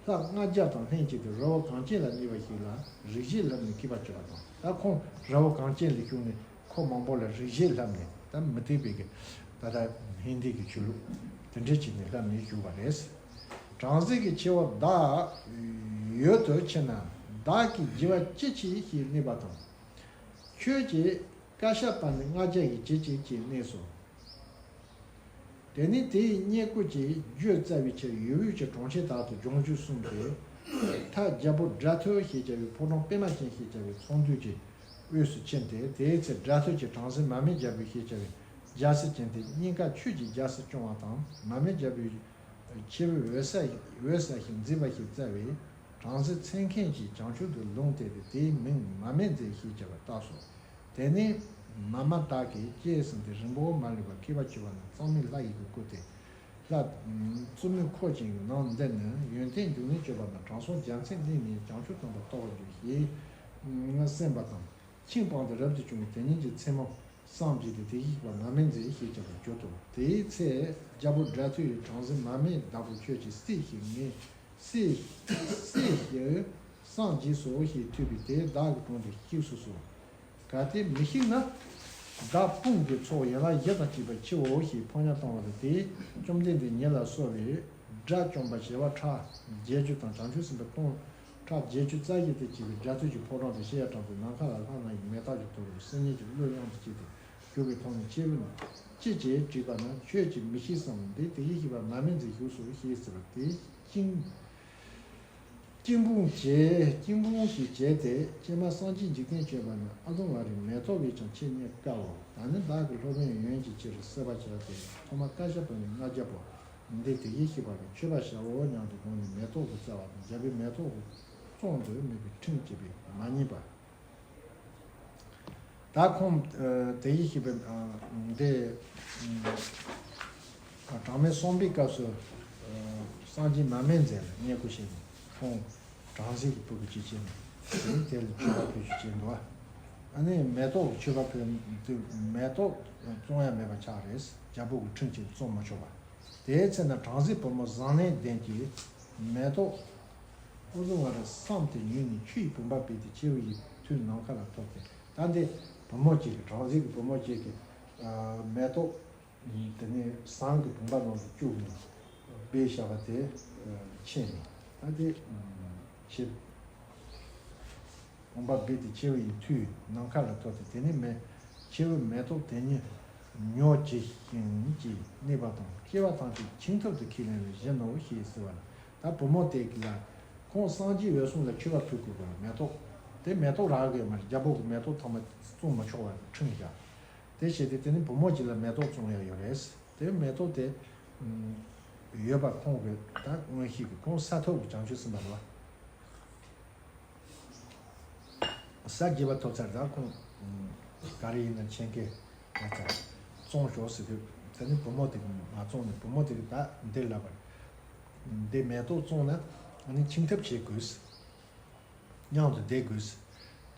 ལྷ་ལྔ་བརྒྱ་དང་ལྷན་ཅིག་ཏུ་རི་བོ་གངས་ཅན་ལ་གནས་པ་ཞིག་ལ་རིག་བྱེད་ལྷབ་ནས་སྐྱེས་པར་གྱུར་པ་དང་། ད་ཁོང་རི་བོ་གངས་ཅན་ལ་བཞུགས་ནས་ཁོ་མང་པོ་ལ་རིག་བྱེད་ལྷབ་ནས། ད་མུ་སྟེགས་པའི་གི་ད་ལྟ་ཧིན་དི་གི་ཆོས་ལུགས་དེ་འདྲས་བྱས་ནས་ལྷབ་ནས་བཞུགས་པ་རེད། བྲམ་ཟེ་གི་ཆེ་བ་བདག་ཡུལ་དུ་ཕྱིན་ན་བདག་གིས་བགྱི་བ་ཅི་མཆིས་ཞེས་སྨྲས་པ་དང་། ཁྱོད་ཀྱིས་བཀའ་ཤག་པ་ནི་ལྔ་བརྒྱ་ཡིས་བགྱིད་ཅིག་ཅེས་སྨྲས་སོ། དེ་ནས་དེ་ཡི་བསྙེན་བཀུར་གྱི་རྒྱུ་བཙལ་བའི་ཕྱིར་ཡུལ་དབུས་ཀྱི་གྲོང་ཁྱེར་དག་ཏུ་ལྗོངས་རྒྱུ་གསུངས་ཏེ། མཐའ་རྒྱལ་པོ་སྒྲ་ཐོས་ཞེས་བྱ་བའི་ཕོ་བྲང་པདྨ་ཅན་ཞེས་བྱ་བའི་ཚོང་འདུས་ཀྱི་དབུས་སུ་ཕྱིན་ཏེ། དེའི་ཚེ་སྒྲ་ཐོས་ཀྱིས་བྲམ་ཟེ་མར་མེ་རྒྱལ་པོ་ཞེས་བྱ་བའི་རྒྱལ་སྲིད་ཅན་དེ་སྙིང་ག་ཆོས་ཀྱི་རྒྱལ་སྲིད་སྐྱོང་བ་དང་། མར་མེ་རྒྱལ་པོའི་ཁྱེའུ་འོད་གསལ་འོད་གསལ་ཞིང་མཛེས་པ་ཞིག་བཙལ་བས། བྲམ་ཟེ་འཚོལ་མཁན་གྱིས་བྱང་ཆུབ་ཏུ་ལུང་བསྟན་ཏེ་དེའི་མིང་མར་མེ་མཛེས་ཞེས་བྱ་བར་བཏགས་སོ། དེ་ནས་མ་མ་དག་གིས་སྐྱེས་ཟིན་ཏེ་རིང་པོ་མ་ལུས་པར་མཁས་པར་གྱུར་པ་ན་གཙང་མའི་ལྷ་ཡི་གེ་བཀོད་དེ། ལྷ་བཙུན་མོའི་འཁོར་ཅན་གྱི་ནང་འདི་ནི་ཡོན་ཏན་འབྱུང་གནས་སྤྱོད་པ་ན་དྲང་སྲོང་རྒྱལ་མཚན་གླིང་ནས་བྱང་ཆུབ་དམ་པ་ཐོབ་པར་འགྱུར་ཞེས་གསན་པ་དང་། ཆིངས་སྤངས་ཏེ་རབ་ཏུ་བྱུང་བའི་དེ་ཉིད་ཀྱི་མཚན་མོ་བསམ་བྱས་ཏེ་དེ་ཞིག་པ་མར་མེ་མཛེས་ཞེས་བྱ་བར་གྱུར་ཏོ། དེའི་ཚེ་རྒྱལ་པོ་སྒྲ་ཐོས་ཡིས་བྲམ་ཟེ་མར་མེའི་བདག་པོ་ཁྱོད་ཀྱི་སྲས་ཤིག་ངས་སྲས་སྲས་ཤིག་བསམ་བགྱིས་སོ་ཞེས་ཐོས་པས་དེས་བདག་གི་དྲུང་དུ་གཤེགས་སུ་གསོལ། གལ་ཏེ་མི་གཤེགས་ན། བདག་དཔུང་གི་ཚོགས་ཡན་ལག་བཞི་དང་བཅས་པ་མཆིའོ་ཞེས་ཕོ་ཉ་བཏང་བ་ལ། དེས་བཅོམ་ལྡན་འདས་ཉིད་ལ་གསོལ་བས། དགྲ་བཅོམ་པ་བྱེ་བ་ཕྲག་བརྒྱད་ཅུ་དང་བྱང་ཆུབ་སེམས་དཔའ་སྟོང་ཕྲག་བརྒྱད་ཅུ་རྩ་བཞི་དང་བཅས་པས་སྒྲ་ཐོས་ཀྱི་ཕོ་བྲང་དུ་གཤེགས། ཡར་དྲངས་ཏེ་ནམ་མཁའ་ལ་ལྷ་རྣམས་ཀྱི་མེ་སྟག་གི་ཐོག་རུ་སིལ་སྙན་གྱི་གླུ་དབྱངས་སུ་གྱེར་ཏེ་བཞུགས་པའི་ཐོག་ནས། ཁྱེའུ་ནི་ཅི་ཞེས་དྲིས་པ་ན། ཁྱོད་ཀྱིས་མི་ཤེས་སམ། འདི་དེ་བཞིན་གཤེགས་པ་མར་མེ་མཛེས་བཞུགས་སོ་ཞེས་ཟེར་བ་དེ་ཅིང་། སྐྱིད་འབུངས་བྱས། སྐྱིད་འབུངས་ཤིག་བྱས་ཏེ། ཀྱེ་མ་སངས་རྒྱས་འཇིག་རྟེན་བྱོན་པ་ན་ཨ་དུམ་ཝ་རའི་མེ་ཏོག་གིས་ཀྱང་ཆེས་རྙེད་དཀའོ། ད་ནི་བདག་གི་སློབ་དཔོན་ཡོན་གྱི་ཕྱིར་གསོལ་བ་བྱ་སྟེ། ཐོག་མར་བཀའ་ཤག་པ་ནི་ལྔ་བརྒྱ་པོ། འདི་དེ་བཞིན་གཤེགས་པ་ལ་མཆོད་པ་བྱའོ་སྙམ་དུ་དགོངས་ནས་མེ་ཏོག་གི་རྩ་བ་དང་རྒྱལ་པོའི་མེ་ཏོག་གི་ཙོང་དུ་དམིགས་པའི་ཁྲིམས་བཅས་པས་མ་རྙེད་པ། ད་ཁོང་དེ་བཞིན་གཤེགས་པའི་འདི་གྲངས་མེད་གསུམ་པའི་སྐབས་སུ་སངས་རྒྱས་མར་མེ་མཛད་ལ་བསྙེན་བཀུར་བྱས་ནས། ཁོང་ བྲམ་ཟེ་གི་བུ་གི་ཅི་བྱེད་ནས་དེ་ནི་དེ་ལ་མཆོད་པ་ཕུལ་རྒྱུ་བྱེད་འདུག་ཨ་ནི་མེ་ཏོག་གི་མཆོད་པ་ཕུལ་དུས་མེ་ཏོག་བཙོང་ཡ་མེད་པ་ཆགས་རེད། རྒྱལ་པོ་གི་ཁྲིམས་ཀྱིས་བཙོང་མ་ཆོག་པ། དེའི་ཚེ་ན་བྲམ་ཟེ་བུ་མོ་བཟང་ལན་ལྡན་གྱིས་མེ་ཏོག་ཨུ་ཟུ་ང་ར་བསམས་ཏེ་ཉོས་ནས་ཆུ་ཡི་བུམ་པ་སྦས་ཏེ་ཁྱེའུ་ཡི་ཐུགས་ནམ་མཁའ་ལ་ཐོབ་སྟེ། ད་འདི་བུ་མོ་གཅིག་གིས་བྲམ་ཟེ་གི་བུ་མོ་གཅིག་གིས་མེ་ཏོག་དེ་ནས་ཟངས་ཀྱི་བུམ་པ་ནང་དུ་བཅུག་ནས་སྦས་བཞག་པ་དེ་ཕྱིན་ནས། ད་དེ་ཕྱིར་བུམ་པ་སྦས་ཏེ་ཁྱེའུ་ཡི་ཐུགས་ནམ་མཁའ་ལ་ཐོབ་སྟེ། དེ་ནས་མེ་ཁྱེའུ་མེ་ཏོག་དེ་ཉིད་ཉོ་བྱེད་ཅིང་གཉིད་པ་དང་། སྐྱེ་བ་ཐམས་ཅད་ཁྱིམ་ཐབ་ཏུ་ཁས་ལེན་པར་བཞིན་ནོ་ཞེས་ཟེར་བ་ལ། ད་བུ་མོ་དེ་གིས་ལ་ཁོང་སངས་རྒྱས་འོད་སྲུང་ལ་མཆོད་པ་ཕུལ་དགོས་པར་མེ་ཏོག་དེ་མེ་ཏོག་རག་གི་མ་རེད། རྒྱལ་པོ་གི་མེ་ཏོག་ཐོག་མ་བཙོང་མ་ཆོག་པར་ཁྲིམས་བཞག་དེ་བྱས་ཏེ་དེ་ནི་བུ་མོ་གཅིག་ལ་མེ་ཏོག་བཙོང་ཡ་ཡོད་རེད། དེ་མེ་ཏོག་དེ་ཡོད་པ་ཁོང་གི་ད་མངོན་ཤེས་ཀྱི་ཁོང་ས་ཐོབ་ཀྱི་བྱང་ཆུབ་སེམས་དཔའ་རེད་བ། ས་བརྒྱད་པ་ཐོབ་ཚར་ད་ཁོང་ག་རེ་ཡིན་ན་ཆེན་ཁེ་ཡ་ཚ་བཙོང་ཞོག་ཟེར་དུས། དེ་ནི་བུ་མོ་དེ་མ་བཙོང་ནས་བུ་མོ་དེ་གི་ད་འདིར་ལབ་པར། འདི་མེ་ཏོག་བཙོང་ན་ཨ་ནི་ཁྱིམ་ཐབ་བྱེད་དགོས། མཉམ་དུ་བསྡད་དགོས།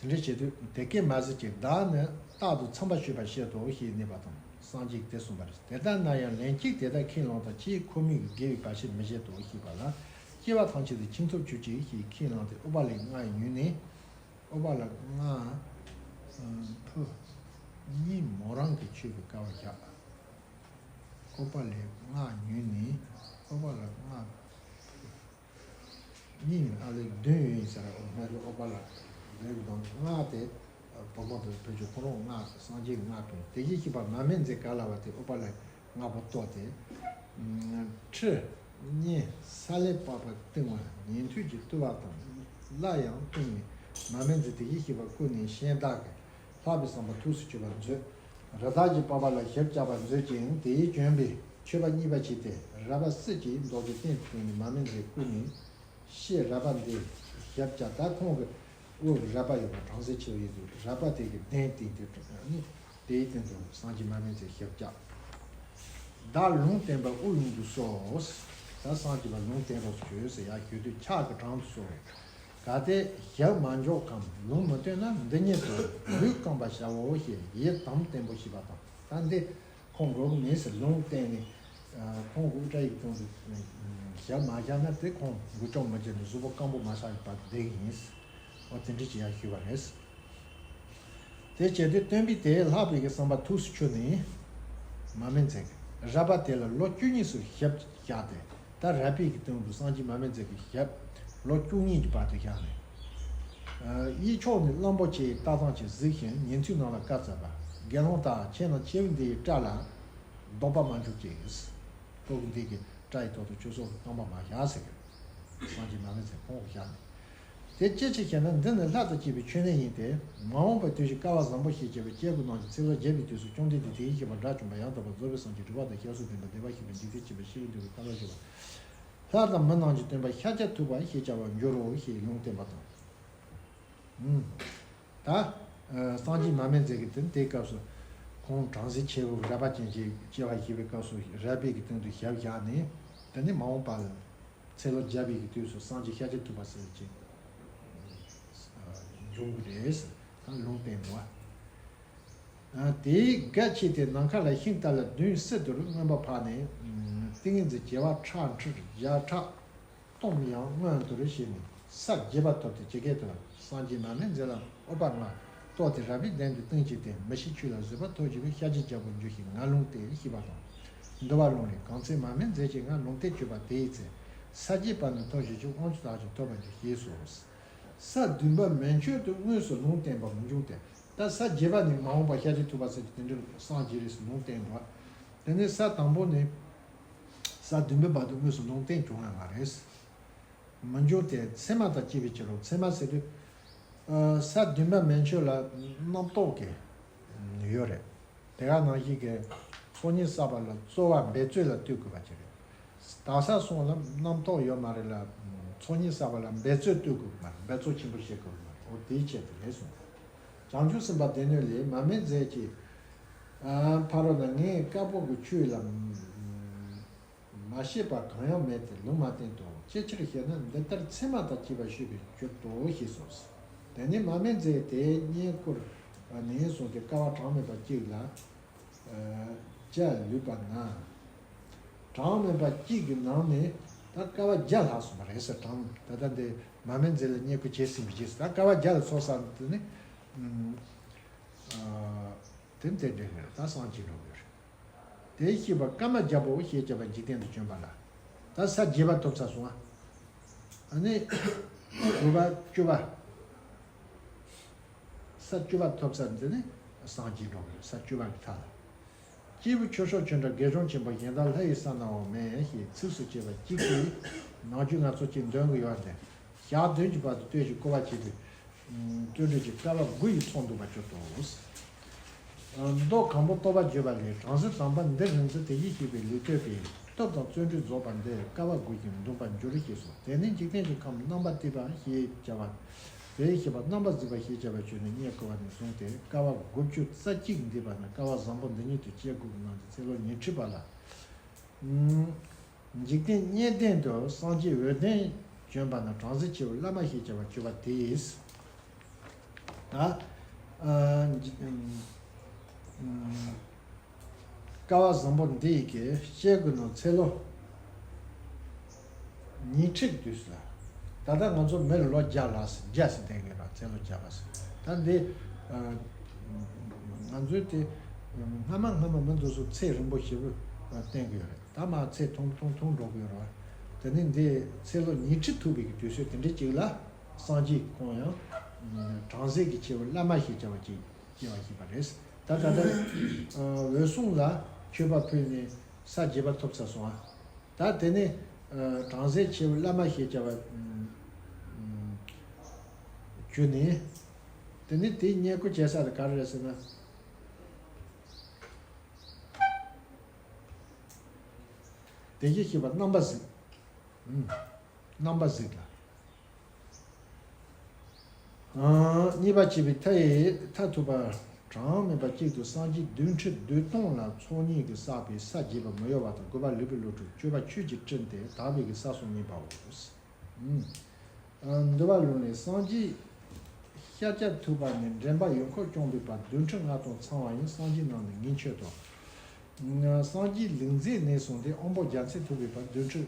དེ་འདྲ་བྱེད་དུས་དེ་སྐད་མ་ཟེར་གྱི་བདག་ནི་རྟག་ཏུ་འཚམས་པ་ཞུས་པར་བཤད་དོ་ཞེས་སྨྲས་པ་དང་། སངས་རྒྱས་ཀྱིས་དེ་གསུངས་པ་རེད། དེ་ལྟར་ན་ཡང་ལན་གཅིག་དེ་ལྟར་ཁས་བླངས་དང་། ཅིའི་ཁོ་མོས་ཀྱི་དགེ་བའི་བར་ཆད་མི་བྱེད་དོ་ཞེས་པ་ལ། སྐྱེ་བ་ཐམས་ཅད་དུ་ཁྱིམ་ཐབ་གྱུར་ཅིག་ཞེས་ཁས་བླངས་ཏེ་ཨུཏྤ་ལའི་སྔགས་ཉོས་ནས། ཨུཏྤ་ལ་སྔགས་ཕུ་གཉིས་མོ་རང་གི་མཆོད་པའི་ཀ་བ་བཞག་ཨུཏྤ་ལའི་སྔགས་ཉོས་ནས། ཨུཏྤ་ལ་སྔགས་ཕུ་གཉིས་ནི་ཨ་ལས་བདུན་ཡོད་ཡིན་ཟེར། ཨོ་སྨན་ལ་ཨུཏྤ་ལ་རེད་དང་སྔགས་དེ་བུ་མོ་དང་བུ་ཆུང་ཁོ་རང་སྔགས་སངས་རྒྱས་ཀྱི་སྔགས་བཏོན། དེ་བཞིན་གཤེགས་པ་མར་མེ་མཛད་ག་ལ་བ་དེ་ཨུཏྤ་ལའི་སྔགས་པོ་གཏོར་ཏེ། ཁྲི་གཉན་ས་ལེ་པགས་པའི་སྟེང་བ་ཉན་ཐོས་ཀྱི་བཏུལ་བ་དང་སླར་ཡང་བཏུལ་ནས། མར་མེ་མཛད་དེ་བཞིན་གཤེགས་པ་བཀུར་ནས་གཞན་དག་གིས་ལྷག་པའི་བསམ་པ་ཐུགས་སུ་ཆུད་པར་མཛོད། རི་དྭགས་ཀྱི་པགས་པ་ལ་ཞབས་བཅགས་པར་མཛོད་ཅིང་། དེས་བྱོན་པའི་མཆོད་པ་གཉིས་པ་བྱས་ཏེ། རལ་པ་སིལ་གྱིས་མདོག་ཅན་སྟེང་དུ་བཏིང་ནས་མར་མེ་མཛད་བཀུར་ནས། ཤེས་རལ་པ་འདི་ཞབས་བཅགས། ད་ཁོང་གི་དབུ་རལ་པ་ཡོད་པ་བྲམ་ཟེ་ཆེ་བ་ཡིན་དུས་རལ་པ་དེ་གི་གདན་བཏིང་སྟེ་ནི་དེའི་སྟེང་དུ་སངས་རྒྱས་མར་མེ་མཛད་ཞབས་བཅགས། བདག་ལུང་བསྟན་པ་དབུ་ལུང་དུ་གསོལ། ད་སངས་རྒྱས་པ་ལུང་བསྟན་རོགས་སུ་བྱོས་ཟེར་ཡར་ཞུ་དུས་ཕྱག་གི་དྲུང་དུ་གསོལ། གལ་ཏེ་ཞབས་མ་འཇོག་གམ་ལུང་མི་སྟོན་ན། འདི་ཉིད་དུ་ལུས་བསྐང་བར་བྱའོ་ཞེས་ཡི་དམ་བརྟན་པོ་ཞུས་པ་དང་། ད་འདི་ཁོང་འགྲོ་གི་མིན་ཟེར་ལུང་བསྟན་ནས། ཁོང་དབུ་སྐྲ་ཡི་སྟེང་དུ་ཞབས་མ་བཞག་ན་དེ་ཁོང་འགུལ་སྐྱོད་མི་བྱེད་ནས་གཟུགས་པོ་སྐམ་པོ་མ་ཆགས་པར་བསྡད་ཀྱི་ཡིན། འོ་དེ་འདྲ་ཅིག་ཡར་ཞུས་པ་རེད། དེ་བྱས་དུས་སྟོན་པས་དེ་ལྷག་པའི་གི་བསམ་པ་ཐུགས་སུ་ཆུད་ནས་མར་མེ་མཛད་ཀྱི་རལ་པ་དེ་ལ་ལོ་བཅུ་གཉིས་སུ་ཞབས་བཞག་སྟེ། ད་རལ་པའི་གི་སྟེང་དུ་སངས་རྒྱས་མར་མེ་མཛད་ཀྱི་ཞབས་ལོ་བཅུ་གཉིས་ཀྱི་བར་དུ་བཞག་ནས། གཡས་ཕྱོགས་ནས་གླང་པོ་ཆེའི་ལྟ་སྟངས་ཀྱིས་གཟིགས་ཤིང་ཉན་ཐོས་རྣམས་ལ་བཀའ་སྩལ་པ། དགེ་སློང་དག་ཁྱེད་རྣམས་ཁྱེའུ་འདི་ཡི་སྐྲ་ལ་ལྡོག་པ་མ་འཇུག་ཅིག་ཁོ་གི་འདི་གི་སྐྲ་ཡི་ཐོག་ཏུ་ཁྱོད་ཚོ་རྐང་པ་མ་བཞག་ཟེར་གི་སངས་རྒྱས་མར་མེ་མཛད་ཁོང་གི་བཞག་ནས། དེ་ཅི་ཕྱིར་ཞེ་ན། འདི་ནི་ལྷ་དང་བཅས་པའི་མཆོད་གནས་ཡིན་ཏེ། མ་འོངས་པའི་དུས་ཀྱི་སྐལ་བ་བཟང་པོ་ཞེས་བྱ་བའི་སྐྱེ་དགུ་རྣམས་ཀྱི་ཚེ་ལོ་བརྒྱ་པའི་དུས་སུ་བཅོམ་ལྡན་འདས་དེ་བཞིན་གཤེགས་པ་དགྲ་བཅོམ་པ་ཡང་དག་པར་རྫོགས་པའི་སངས་རྒྱས་གྲུབ་པ་དང་ཞབས་སུ་ལྡན་པ་བདེ་བར་གཤེགས་པ་འཇིག་རྟེན་གཅིག་པ་ཤཱཀྱ་ཐུབ་པ་ཞེས་བྱ་བ་ལྷ་དང་མི་རྣམས་ཀྱི་སྟོན་པ་ཤཱཀྱ་ཐུབ་པ་ཞེས་བྱ་བར་འགྱུར་རོ་ཞེས་ལུང་བསྟན་པ་དང་། ད་སངས་རྒྱས་མར་མེ་མཛད་ཀྱི་དེ་དེའི་སྐབས་སུ་ཁོང་བྲམ་ཟེ་ཆེ་བོ་རལ་པ་ཅན་གྱི་སྐྱེ་བ་བཞེས་པའི་སྐབས་སུ་རལ་པའི་གི་སྟེང་དུ་ཞབས་བཞག་ནས། དེ་ནས་མ་འོངས་པ་ལ་ཚེ་ལོ་བརྒྱ་པའི་གི་དུས་སུ་སངས་རྒྱས་ཤཱཀྱ་ཐུབ་པ་ཟེར་ཅིག་འབྱུང་གི་རེད་ཟེར་ད་ལུང་བསྟན་འདུག་བ། དེའི་སྒ་ཕྱེ་སྟེ་ནམ་མཁའ་ལ་ཤིང་རྟ་ལ་བདུན་སྲིད་དུ་རྔོན་པ་འཕགས་ནས། ཏིང་ངེ་འཛིན་བྱེ་བ་ཁྲག་ཁྲིག་བརྒྱ་ཕྲག་སྟོང་ཡང་མངོན་དུ་བྱས་ནས་ས་བརྒྱད་པ་ཐོབ་སྟེ་ཇི་སྐད་དུ། སངས་རྒྱས་མར་མེ་མཛད་ལ་ཨུཏྤལ་ལྔ་གཏོར་ཏེ་རལ་པའི་གདན་དུ་བཏིང་བྱས་ཏེ། མི་ཤིགས་ཁྱོད་ལ་བཟོད་པ་ཐོབ་བྱུང་བས། ཤཱཀྱའི་རྒྱལ་པོར་འགྱུར་ཞིང་ང་ལུང་བསྟན་ཞེས་པ་དང་། འདུལ་བ་ལུང་ལས་གང་ཚེ་མར་མེ་མཛད་ཅིང་ང་ལུང་བསྟན་བྱས་པ་དེའི་ཚེ། ས་བརྒྱད་པ་ནི་ཐོབ་བྱུང་ཁྱོད་དབང་ཕྱུག་དག་ཀྱང་ཐོབ་པར་འགྱུར་ཞེས་སོ། ས་བདུན་པ་མན་ཆད་དུ་དངོས་སུ་ལུང་བསྟན་པ་མི་འབྱུང་སྟེ། ད་ས་བརྒྱད་པ་ནི་མ་འོངས་པ་ཤཱཀྱ་ཐུབ་པ་ཟེར་གྱི་དེ་འདྲ་སངས་རྒྱས་རེད་ཟེར་ལུང་བསྟན་འདུག་དེ་ནས་ས་དང་པོ་ནི་ས་བདུན་པའི་བར་དུ་དངོས་སུ་ལུང་བསྟན་བྱུང་ཡང་མ་རེད། མི་འབྱུང་སྟེ། མཚེ་མ་དང་བཅས་པའི་ཕྱིར་རོ། མཚེ་མ་ཟེར་དུས་ས་བདུན་པ་མན་ཆད་ལ་རྣམ་རྟོག་གི་ཡོད་རེད། དེ་ག་ནང་བཞིན་གྱི་ཚོགས་གཉིས་བསགས་པ་ལ་རྩོལ་བ་འབད་རྩོལ་ལ་ལྟོས་དགོས་པ་ཅིག་རེད། དག་ས་སོང་ལ་རྣམ་རྟོག་ཡོད་མ་རེད་ལ། ཚོགས་གཉིས་བསགས་པ་ལ་འབད་རྩོལ་ལྟོས་དགོས་མ་རེད། འབད་རྩོལ་ཆེན་པོ་བྱེད་དགོས་མ་རེད། འོ་དེའི་ཆེད་དུ་རེད་གསུངས། བྱང་ཆུབ་སེམས་དཔའ་སྡེ་སྣོད་ལས་མར་མེ་མཛད་ཀྱིས། ཕ་རོལ་ན་ངས་དཀར་པོ་གི་ཆོས་ལ། མ་ཤེས་པ་གང་ཡང་མེད་དེ་ལུང་མ་བསྟན་ཏོ། ཅིའི་ཕྱིར་ཞེ་ན། འདི་ལྟར་ཚད་མ་དང་བཅས་པ་ཞུས་པས་གྱུར་ཏོ་ཞེས་སོ། དེ་ནས་མར་མེ་མཛད་དེ་བསྙེན་བཀུར་བ་ནས་བཟུང་སྟེ་དཀའ་བ་གྲངས་མེད་པ་གཅིག་ལ་ཨ་བརྒྱ་ལུས་པ་ན། གྲངས་མེད་པ་གཅིག་གི་ནང་ནས་ད་དཀའ་བ་བརྒྱ་ལྷག་སོང་བ་རེད་ཟེར། གྲངས་ད་ལྟ་འདི་མར་མེ་མཛད་ལ་བསྙེན་བཀུར་བྱས་ཟིན་པའི་རྗེས་སུ་ད་དཀའ་བ་བརྒྱ་ལ་སོགས་ས་དེ་ནི་ཨ་དེ་འདི་འདྲ་རེད། ད་སངས་རྒྱས་འགྲོ་གི་རེད། དེ་ཤེས་པ་ཀརྨ་རྒྱལ་པོ་ཞེས་བྱ་བ་འཇིག་རྟེན་དུ་བྱོན་པ་ལ། ད་ས་བརྒྱད་པ་ཐོབ་ཚར་སོང་ཨ། ཨ་ནི་དགུ་པ་བཅུ་པ། ས་བཅུ་པ་ཐོབ་ཚར་འདི་ནི་སངས་རྒྱས་འགྲོ་གི་རེད། ས་བཅུ་པ་གི་མཐའ་ལ། སྐྱེས་བུ་ཆོས་སྐྱོང་ཁྱོད་འདྲ་དགེ་སྦྱོང་ཆེན་པོ་གཞན་དག་ལྷ་ཡི་ས་ན་འོ་མེད་ཞེས་ཚིགས་སུ་བཅད་པ་གཅིག་གིས་ནང་རྒྱུད་ང་ཚོ་གཅིག་འདོན་གི་ཡོད་དེ། ཞག་བདུན་གྱི་བར་དུ་བསྟོད་ཅིང་བསྐུལ་བ་བྱས་པའི་བརྩོན་འགྲུས་ཀྱི་དཀའ་བ་དགུ་ཡི་ཚོགས་འདུས་པ་གྱུར་ཏོ། མདོ་གང་པོ་རྟོགས་པ་བརྗོད་པ་ལས། བྲམ་ཟེ་དམ་པ་འདི་རིགས་འཛིན། དེ་བཞིན་གཤེགས་པའི་ལུས་བསྟོད་པའི། སྟོབས་དང་བརྩོན་འགྲུས་རྫོགས་པ་འདི། དཀའ་བ་དགུ་ཡིས་འདུམ་པར་འགྱུར་ཞེས་སོ། དེ་ནས་འཇིག་རྟེན་གྱི་ཁམས་རྣམ་པར་གཏད་པ་ཞེས་བྱ་བ། དེ་ཡི་ཤེས་པ་རྣམ་པར་གཟིགས་པ་ཞེས་བྱ་བ་བྱོན་ནས་བསྙེན་བཀུར་བ་ནས་བཟུང་སྟེ་དཀའ་བ་དགུ་བཅུ་རྩ་གཅིག་འདས་པ་ན། དཀའ་བ་བཟང་པོ་འདི་ཉིད་དུ་སྐྱེ་དགུ་གི་ནང་གི་ཚེ་ལོ་ཉི་ཁྲི་པ་ལ། འཇིག་རྟེན་གཉིས་ལྡན་དུ་སངས་རྒྱས་འོད་ལྡན་བྱོན་པ་ན། བྲམ་ཟེ་ཆེ་བོ་བླ་མ་ཞེས་བྱ་བ་གྱུར་པ་དེས། ད་ཨ་འཇིག་ཨམ་ཨམ་དཀའ་བ་བཟང་པོ་འདི་ཡི་གེ་སྐྱེ་དགུ་ནང་ཚེ་ལོ་ཉི་ཁྲིའི་དུས་སུ་ལ། ད་ལྟ་ང་ཚོ་མི་ལ་ལོ་བརྒྱ་ལ་ཟེར། བརྒྱ་ཟེར་བསྟན་གྱི་རེད་པ། ཚེ་ལོ་བརྒྱ་པ་ཟེར། ད་འདི་ཨ་ང་ཚོའི་དེ་སྔ་མ་སྔ་མ་མི་འདུག་སུ་ཚེ་རིང་པོ་ཞེ་པོ་བསྟན་གྱི་ཡོད་རེད། ད་མ་ཚེ་ཐུང་ཐུང་ཐུང་འགྲོ་གི་ཡོད་རེད་པ། དེ་ནི་འདི་ཚེ་ལོ་ཉི་ཁྲི་ཐུབ་པའི་གི་དུས་ཚོད་དེ་འདྲའི་ཅིག་ལ་སངས་རྒྱས་ཁོང་ཡང་བྲམ་ཟེ་གི་ཆེ་བོ་བླ་མ་ཞེས་བྱ་བ་ཅིག་སྐྱེ་བ་ཞིག་པ་རེད། ད་ད་ལྟ་འོད་སྲུང་ལ་མཆོད་པ་ཕུལ་ནས་ས་བརྒྱད་པ་ཐོབ་ཚར་སོང་ཨ། ད་དེ་ནས་བྲམ་ཟེ་ཆེ་བོ་བླ་མ་ཞེས་བྱ་བ་གྱུར་ནས། དེ་ནས་དེའི་བསྙེན་བཀུར་བྱེད་ས་དེ་ག་རེ་རེད་ཟེར་ན། དེ་བཞིན་གཤེགས་པ་རྣམ་པར་གཟིགས། རྣམ་པར་གཟིགས་ལ། གཉིས་པ་བྱས་པའི་མཐའ་ཡི་མཐའ་ཐུབ་པ་གྲངས་མེད་པ་གཅིག་ཏུ་སངས་རྒྱས་བདུན་ཁྲི་བདུན་སྟོང་ལ་ཚོགས་གཉིས་ཀྱིས་བསགས་པའི་ས་བརྒྱད་པ་མི་གཡོ་བ་དང་དགུ་པ་ལུས་པའི་བློ་གྲོས་སྤྱོད་པ་ཆོས་ཀྱི་སྤྲིན་ཏེ་དག་པའི་གི་ས་གསུམ་བརྙེས་པའོ། འདུལ་བ་ལུང་ནས་སངས་རྒྱས་ཤཱཀྱ་ཐུབ་པ་ནི་འདྲེན་པ་ཡུལ་འཁོར་སྐྱོང་བའི་བར་བདུན་ཁྲི་ལྔ་སྟོང་ཚང་བ་ཡིན། སངས་རྒྱས་རྣམས་ནི་ངས་མཆོད་དོ། སངས་རྒྱས་ལུས་མཛེས་ནས་བཟུང་སྟེ་དབང་པོ་རྒྱ་མཚོས་ཐུབ་པའི་བར་བདུན་ཁྲི་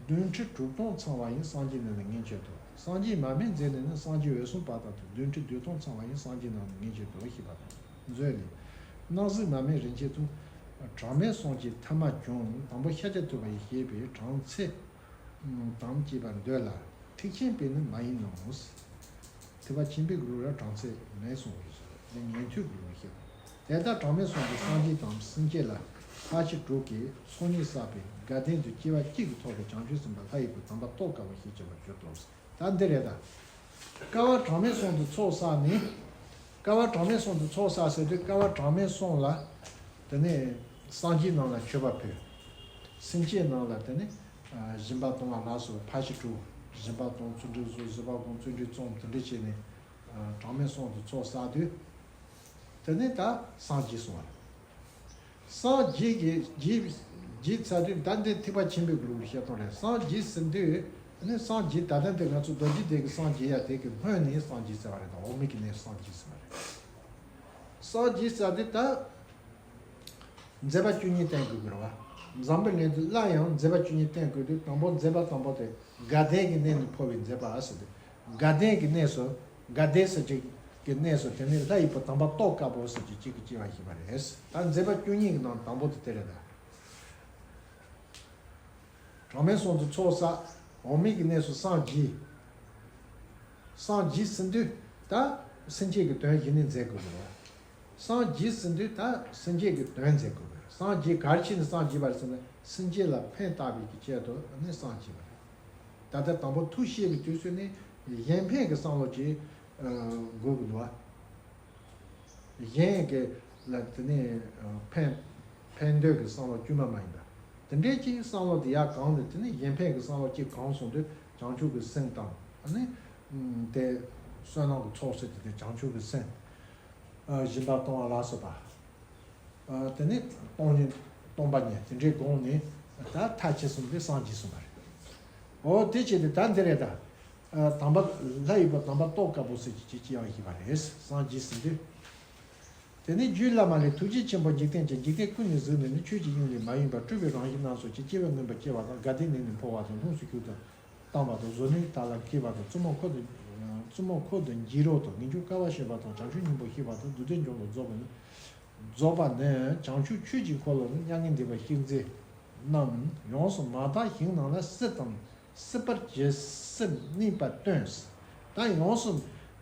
བདུན་ཁྲི་དྲུག་སྟོང་ཚང་བ་ཡིན། སངས་རྒྱས་རྣམས་ནི་ངས་མཆོད་དོ། སངས་རྒྱས་མར་མེ་མཛད་ནས་ནི་སངས་རྒྱས་འོད་སྲུང་བར་དང་དུ་བདུན་ཁྲི་བདུན་སྟོང་ཚང་བ་ཡིན། སངས་རྒྱས་རྣམས་ནི་ངས་མཆོད་དོ་ཞེས་པ་དང་མཛོད་ལས། སྣང་སྲིད་མར་མེ་རིན་ཆེན་མཚུངས། གྲངས་མེད་སངས་རྒྱས་ཐ་མ་བྱུང་། དང་པོ་ཤཱཀྱ་ཐུབ་པ་ཡིས་བཤད་པའི་གྲངས་ཚད་དང་བཅས་པར་འདོད་ལ། ཐེག་ཆེན་པས་ནི་མ་ཡིན་ནོ། ཐེག་པ་ཆེན་པོའི་གུ་རུ་ལ་གྲངས་ཚད་མེད་གསུངས་པའི་ཕྱིར་ནི་ཉན་ཐོས་གུ་རུ་ཞེས་པ། དེ་ལྟར་གྲངས་མེད་སངས་རྒྱས་སངས་རྒྱས་དང་སེམས་ཅན་ལ་ཕར་ཕྱིན་དྲུག་གི་ཚོགས་གཉིས་བསགས་པས་དགའ་ལྡན་དུ་སྐྱེ་བ་གཅིག་གིས་ཐོགས་པའི་བྱང་ཆུབ་སེམས་དཔའ་ལྷ་ཡི་བུ་དམ་པ་ཏོག་དཀར་པོ་ཞེས་བྱ་བར་གྱུར་ཏོ། ད་འདི་རེད་ད། དཀའ་བ་གྲངས་མེད་གསུམ་དུ་ཚོགས་བསགས་ནས། དཀའ་བ་གྲངས་མེད་གསུམ་དུ་ཚོགས་བསགས་ཟེར་དུས་དཀའ་བ་གྲངས་མེད་གསུམ་ལ། དེ་ནས་སངས་རྒྱས་རྣམས་ལ་མཆོད་པ་ཕུལ། སེམས་ཅན་རྣམས་ལ་དེ་ནས་སྦྱིན་པ་གཏོང་བ་ལ་སོགས་ཕར་ཕྱིན་དྲུག་སྦྱིན་པ་གཏོང་བརྩོན་འགྲུས་གཟོ་བཟོད་པ་སྒོམ་བརྩོན་འགྲུས་རྩོམ་དེ་འདྲ་བྱས་ནས་གྲངས་མེད་གསུམ་དུ་ཚོགས་བསགས་དུས། དེ་ནས་ད་སངས་རྒྱས་གསུངས་པ་རེད། སངས་རྒྱས་ཀྱི་རྒྱས་རྒྱས་ཚར་དུས་ད་འདི་ཐེག་པ་ཆེན་པོའི་གུ་རུ་བཤད་སྟངས་རེད། སངས་རྒྱས་ཟེར་དུས་ནི་སངས་རྒྱས་ད་ལྟ་འདི་ང་ཚོ་རྡོ་རྗེ་གདན་གྱི་སངས་རྒྱས་ཡ་དེ་གི་སྔོན་ནས་སངས་རྒྱས་ཟེར་བ་རེད་དང་འོག་མིན་གྱི་གནས་སངས་རྒྱས་ཟེར་བ་རེད། སངས་རྒྱས་ཟེར་དུས་ད་མཛད་པ་བཅུ་གཉིས་བསྟན་དགོས་ཀྱི་རེད་བ། འཛམ་བུའི་གླིང་འདི་སླར་ཡང་མཛད་པ་བཅུ་གཉིས་བསྟན་དགོས་དུས་དང་པོ་མཛད་པ་དང་པོ་དེ་དགའ་ལྡན་གྱི་གནས་ནས་འཕོ་བའི་མཛད་པ་ཟེར་དུས། དགའ་ལྡན་གྱི་གནས་སུ། དགའ་ལྡན་ཟེར་གྱི་གི་གནས་སུ་དེ་ནས་ལྷ་ཡི་བུ་དམ་པ་ཏོག་དཀར་པོ་ཟེར་གྱི་གཅིག་གིས་སྐྱེ་བ་ཞིག་པ་རེད། ད་མཛད་པ་བཅུ་གཉིས་ཀྱི་ནང་དང་པོ་དེ་དེ་རེད་ད། གྲངས་མེད་གསུམ་དུ་ཚོགས་བསགས། འོག་མིན་གྱི་གནས་སུ་སངས་རྒྱས། སངས་རྒྱས་ཟིན་དུས་ད་སེམས་ཅན་གྱི་དོན་གཞི་ནས་མཛད་དགོས་པ་རེད། སངས་རྒྱས་ཟིན་དུས་ད་སེམས་ཅན་གྱི་དོན་མཛད་དགོས་པ་རེད། སངས་རྒྱས་ག་རེ་བྱས་ནས་སངས་རྒྱས་པ་རེད་ཟེར་ན་སེམས་ཅན་ལ་ཕན་བཏགས་པའི་གི་ཆེད་དུ་ནི་སངས་རྒྱས་པ་རེད། ད་ལྟ་དང་པོ་ཐུགས་བསྐྱེད་པའི་དུས་སུ་ནི་གཞན་ཕན་གྱི་བསམ་བློ་ཅིག་དགོས་ཀྱི་འདུག་བ། གཞན་གྱི་ལ་དེ་ནས་ཕན་ཕན་འདོད་ཀྱི་བསམ་བློ་དཀྱུས་མ་མ་ཡིན་པ། དེ་འདྲའི་ཅིག་བསམ་བློ་དེ་ཡར་གང་ནས་དེ་ནས་གཞན་ཕན་གྱི་བསམ་བློ་ཅིག་གང་སོང་དུས་བྱང་ཆུབ་ཀྱི་སེམས་དང་ནི་དེ་བསོད་ནམས་ཀྱི་ཚོགས་ཟེར་དེ་དེ་བྱང་ཆུབ་ཀྱི་སེམས། སྦྱིན་པ་གཏོང་བ་ལ་སོགས་པ། དེ་ནས་སྟོང་ཉིད་སྟོང་པ་ཉིད་དེ་འདྲའི་སྒོ་ནས་ ད་མཐའ་ཕྱིན་སོང་སྟེ་སངས་རྒྱས་གསུངས་པ་རེད། འོ་དེ་བྱས་ཏེ་ད་འདི་རེད་ད། ཨ་དམ་པ་ལྷ་ཡི་བུ་དམ་པ་ཏོག་དཀར་པོ་ཟེར་གྱི་ཅིག་ཅི་ཡང་ཡིན་པ་རེད། སངས་རྒྱས་ཟེར་དུས། དེ་ནས་རྒྱུད་བླ་མ་ལས། ཐུགས་རྗེ་ཆེན་པོ་འཇིག་རྟེན་གྱི། འཇིག་རྟེན་ཀུན་ནས་གཟིགས་ནས་ནི། ཆོས་ཀྱི་དབྱིངས་ལས་མ་ཡེངས་པར། སྤྲུལ་པའི་རང་བཞིན་རྣམས་སོ་སྐྱེ། སྐྱེ་བའི་མངོན་པར་སྐྱེ་བ་དང་། ལྷུམས་སུ་ཞུགས་དང་བཏང་བ་དང་། བཟོ་ལས་མཐའ་ལ་འཁྱིལ་བ་དང་། བཙུན་མོ་འཁོར་དུ་བཙུན་མོ་འཁོར་དུ་འགྱེད་རོགས་དང་། ངེས་འབྱུང་དཀའ་བ་སྤྱད་པ་དང་། བྱང་ཆུབ་སྙིང་པོར་གཤེགས་པ་དང་། བདུད་སྡེ་འཇོམས་ལ་རྫོགས་པ་ནི། རྫོགས་པ་ནི། བྱང་ཆུབ་ཆོས་ཀྱི་འཁོར་ལོ་ནི། མྱ་ངན་འདས་པའི་གཤེགས་མཛད་རྣམས་ཡོངས་སུ་མ་དག་ཞིང་རྣམས་ལ་སྲིད་དང་། སྲིད་པར་བྱེད་སེམས་གནས་པ་སྟོན། ད་ཡོངས་སུ།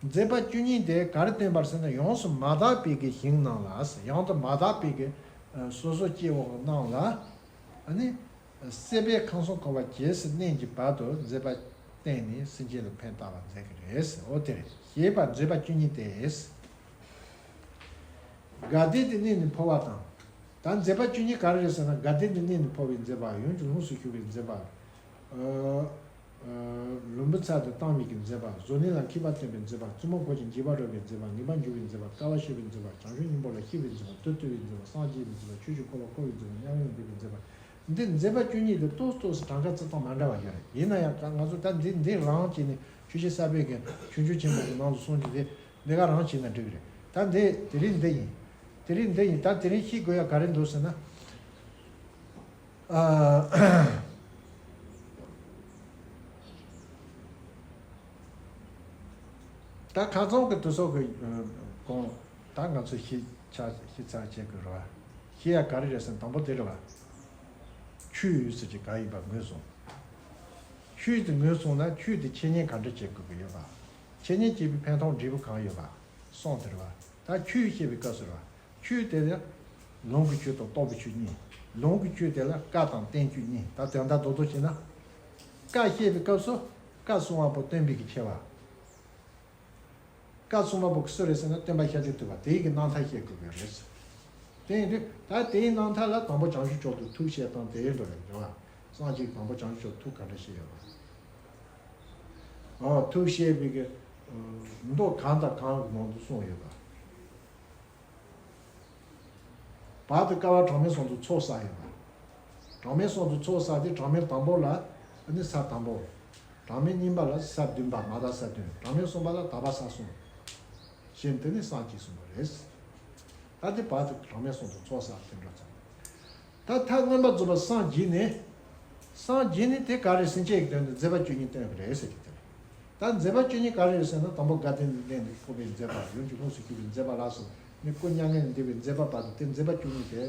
མཛད་པ་བཅུ་གཉིས་དེ་ག་རེ་སྟོན་པར་ཟེར་ན། ཡོངས་སུ་མ་དག་པའི་གི་ཞིང་རྣམས་ལ། ཡང་དུ་མ་དག་པའི་གི་སོ་སོ་སྐྱེ་བོ་རྣམས་ལ། ཨ་ནི། སྲིད་པའི་ཁམས་གསུམ་འཁོར་བ་རྒྱལ་སྲིད་གནས་ཀྱི་བར་དུ་མཛད་པ་བསྟན་ནས་སེམས་ཅན་ལ་ཕན་བཏགས་པ་མཛད་ཀྱི་རེད། འོ་དེ་རེད། ཞེས་པ་མཛད་པ་བཅུ་གཉིས་ཏེ། དགའ་ལྡན་དུ་གནས་ནས་འཕོ་བ་དང་། ད་མཛད་པ་བཅུ་གཉིས་ག་རེ་རེད་ཟེར་ན། དགའ་ལྡན་དུ་གནས་ནས་འཕོ་བའི་མཛད་པ། ཡུན་གྱི་ལྷུམས་སུ་ཞུགས་པའི་མཛད་པ། ཨ། ཨ། ལུམ་བུ་ཚར་དུ་བཏང་བའི་གི་མཛད་པ། བཟོ་ལས་ལ་འཁྱིལ་བ་སྟོན་པའི་མཛད་པ། བཙུན་མོ་འཁོར་ཞིང་འགྱེད་པར་རོལ་པའི་མཛད་པ། ངེས་པར་འབྱུང་བའི་མཛད་པ། དཀའ་བ་སྤྱད་པའི་མཛད་པ། བྱང་ཆུབ་སྙིང་པོ་ལ་གཤེགས་པའི་མཛད་པ། བདུད་བཏུལ་བའི་མཛད་པ། སངས་རྒྱས་པའི་མཛད་པ། ཆོས་ཀྱི་འཁོར་ལོ་བསྐོར་བའི་མཛད་པ། མྱ་ངན་འདས་པའི་མཛད་པ། འདི་མཛད་པ་བཅུ་གཉིས་དེ་ཏོག་ཏོག་ཙམ་གྲངས་ཀ་ཅིག་དང་མ་འདྲ་བ་ཡོད་རེད། ཡིན་ན་ཡང་ང་ཚོ་ད་འདི་འདི་རང་བྱས་ནས་ཆོས་རྗེ་ས་པཎ་གྱི་ཆོས་འབྱུང་ཆེན་པོ་གི་ནང་དུ་གསུངས་རྒྱུ་དེ། འདི་ག་རང་བྱས་ན་འགྲིག་གི་རེད། ད་འདི་དེ་རིང་འདི་ཡིན། དེ་རིང་འདི་ཡིན། ད་དེ་རིང་ཤེས་དགོས་ཡ་ག་རེ་འདུག་ཟེར་ན། ཨ། ད་ཁ་སང་གི་དུས་ཚོད་ཀྱི་གོང་ད་ང་ཚོ་ཤེས་ཆ་ཤེས་ཚར་བྱེད་དགོས་རེད་བ། ཤེས་ཡ་ག་རེ་རེད་ཟེར་ན། དང་པོ་དེ་རེད་བ། ཆོས་ཟེར་གྱི་ག་ཡིན་པ་ངོས་བཟུང་། ཆོས་དེ་ངོས་བཟུང་ན་ཆོས་དེ་འཆད་ཉན་ག་འདྲ་བྱེད་དགོས་ཀྱི་ཡོད་པ། འཆད་ཉན་བྱེད་པའི་ཕན་ཐོགས་འབྲས་བུ་གང་ཡོད་པ། གསུམ་དེ་རེད་བ། ད་ཆོས་བཤད་པའི་སྐབས་སུ་རེད་བ། ཆོས་དེ་ལ་ལུང་གི་ཆོས་དང་རྟོགས་པའི་ཆོས་གཉིས། ལུང་གི་ཆོས་དེ་ལ་བཀའ་དང་བསྟན་བཅོས་གཉིས། ད་དོན་དག་རྡོག་རྡོག་བྱས་ན། བཀའ་བཤད་པའི་སྐབས་སུ་བཀའ་སྲུང་བ་པོ་སྟོན་པའི་གི་ཆེ་བ། བཀའ་སྲུང་བ་པོ་སུ་རེད་ཟེར་ན་སྟོན་པ་ཤཱཀྱ་ཐུབ་པ་དེའི་གི་རྣམ་ཐར་བཤད་དགོས་པའི་རེད། དེ་ཡིན་དུས་ད་དེའི་རྣམ་ཐར་ལ་དང་པོ་བྱང་ཆུབ་མཆོག་ཏུ་ཐུགས་བསྐྱེད་དང་དེའི་འགྲོ་རེད་འགྲོ་བ། སངས་རྒྱས་དང་པོ་བྱང་ཆུབ་མཆོག་ཐུགས་ག་འདྲ་བསྐྱེད་ཡོད་པ། ཨོ་ཐུགས་བསྐྱེད་པའི་གི་མདོ་གང་དང་གང་གི་ནང་དུ་གསུངས་ཡོད་པ། བར་དུ་དཀའ་བ་གྲངས་མེད་གསུམ་དུ་ཚོགས་བསགས་ཡོད་པ། གྲངས་མེད་གསུམ་དུ་ཚོགས་བསགས་ཏེ། གྲངས་མེད་དང་པོ་ལ་ནི་ས་དང་པོ། གྲངས་མེད་གཉིས་པ་ལ་ས་བདུན་པ། མ་དག་ས་བདུན། གྲངས་མེད་གསུམ་པ་ལ་དག་པ་ས་གསུམ། ཞེས་དེ་ནི་སངས་རྒྱས་གསུངས་པ་རེད། ད་དེ་བར་དུ་གྲངས་མེད་གསུམ་དུ་ཚོགས་བསགས་དེ་འགྲོ་ཚར། ད་མཐའ་མངོན་པར་རྫོགས་པར་སངས་རྒྱས་ནས། སངས་རྒྱས་ནས་དེ་ག་རེ་སེམས་ཅན་གྱི་དོན་དུ་མཛད་པ་བཅུ་གཉིས་སྟོན་པ་རེད་ཟེར་གྱི་དེ་རེད། ད་མཛད་པ་བཅུ་གཉིས་ག་རེ་རེད་ཟེར་ན། དང་པོ་དགའ་ལྡན་གྱི་གནས་ནས་འཕོ་བའི་མཛད་པ། ཡུམ་གྱི་ལྷུམས་སུ་ཞུགས་པའི་མཛད་པ་ལ་སོགས་ནས་སྐུ་མྱ་ངན་ལས་འདས་པའི་མཛད་པ་བར་དུ་དེ་མཛད་པ་བཅུ་གཉིས་དེ་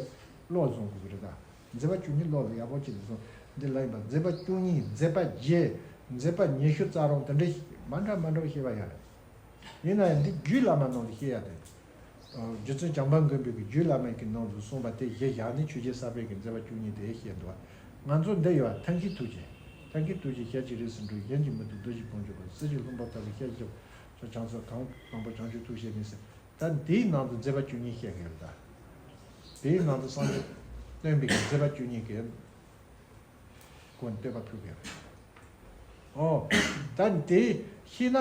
བློར་བཟུང་དགོས་ཀྱི་རེད། ད་མཛད་པ་བཅུ་གཉིས་བློ་ལ་ཡག་པོ་བྱས་ནས་བཟུང་། འདི་ལ་ཡིན་པ་མཛད་པ་བཅུ་གཉིས། མཛད་པ་བརྒྱད། མཛད་པ་ཉི་ཤུ་རྩ་རོང་དེ་འདྲའི་མ་འདྲ་མ་འདྲ་བ་བཤད་པ་ཡོད་རེད། ཡིན་ན་ཡང་འདི་རྒྱུད་བླ་མ་ནང་དུ་བཤད་ཡ་དེ། རྗེ་བཙུན་བྱམས་པ་མགོན་པོའི་གི་རྒྱུད་བླ་མའི་གི་ནང་དུ་གསུངས་པ་དེ་གཞི་བཞག་ནས་ཆོས་རྗེ་ས་པཎ་གྱི་མཛད་པ་བཅུ་གཉིས་དེ་བཤད་འདུག་ང་ཚོ་འདི་ཡོད་པ། ཐབས་མཁས་ཐུགས་རྗེ། ཐབས་མཁས་ཐུགས་རྗེ་ཞལ་གྱི་རིས་སུ་འགྲོ། གཞན་གྱིས་མི་ཐུབ་བདུད་ཀྱི་དཔུང་འཇོམས་པ། གསེར་གྱི་ལྷུན་པོ་ལྟ་བུའི་ཞལ་གྱི་ཕྱག་རྒྱ་ཚོགས་གང་དང་པོ་བྱང་ཆུབ་ཐུགས་བསྐྱེད་ནས་ཟེར། ད་འདིའི་ནང་དུ་མཛད་པ་བཅུ་གཉིས་བཤད་ཀྱི་ཡོད་ད། དེའི་ནང་དུ་སངས་རྒྱས་སྟོན་པའི་གི་མཛད་པ་བཅུ་གཉིས་ཀྱི་སྐོར་བསྟོད་པ་ཕུལ་གྱི་ཡོད། ཨོ། ད་དེ་ཤེས་ན།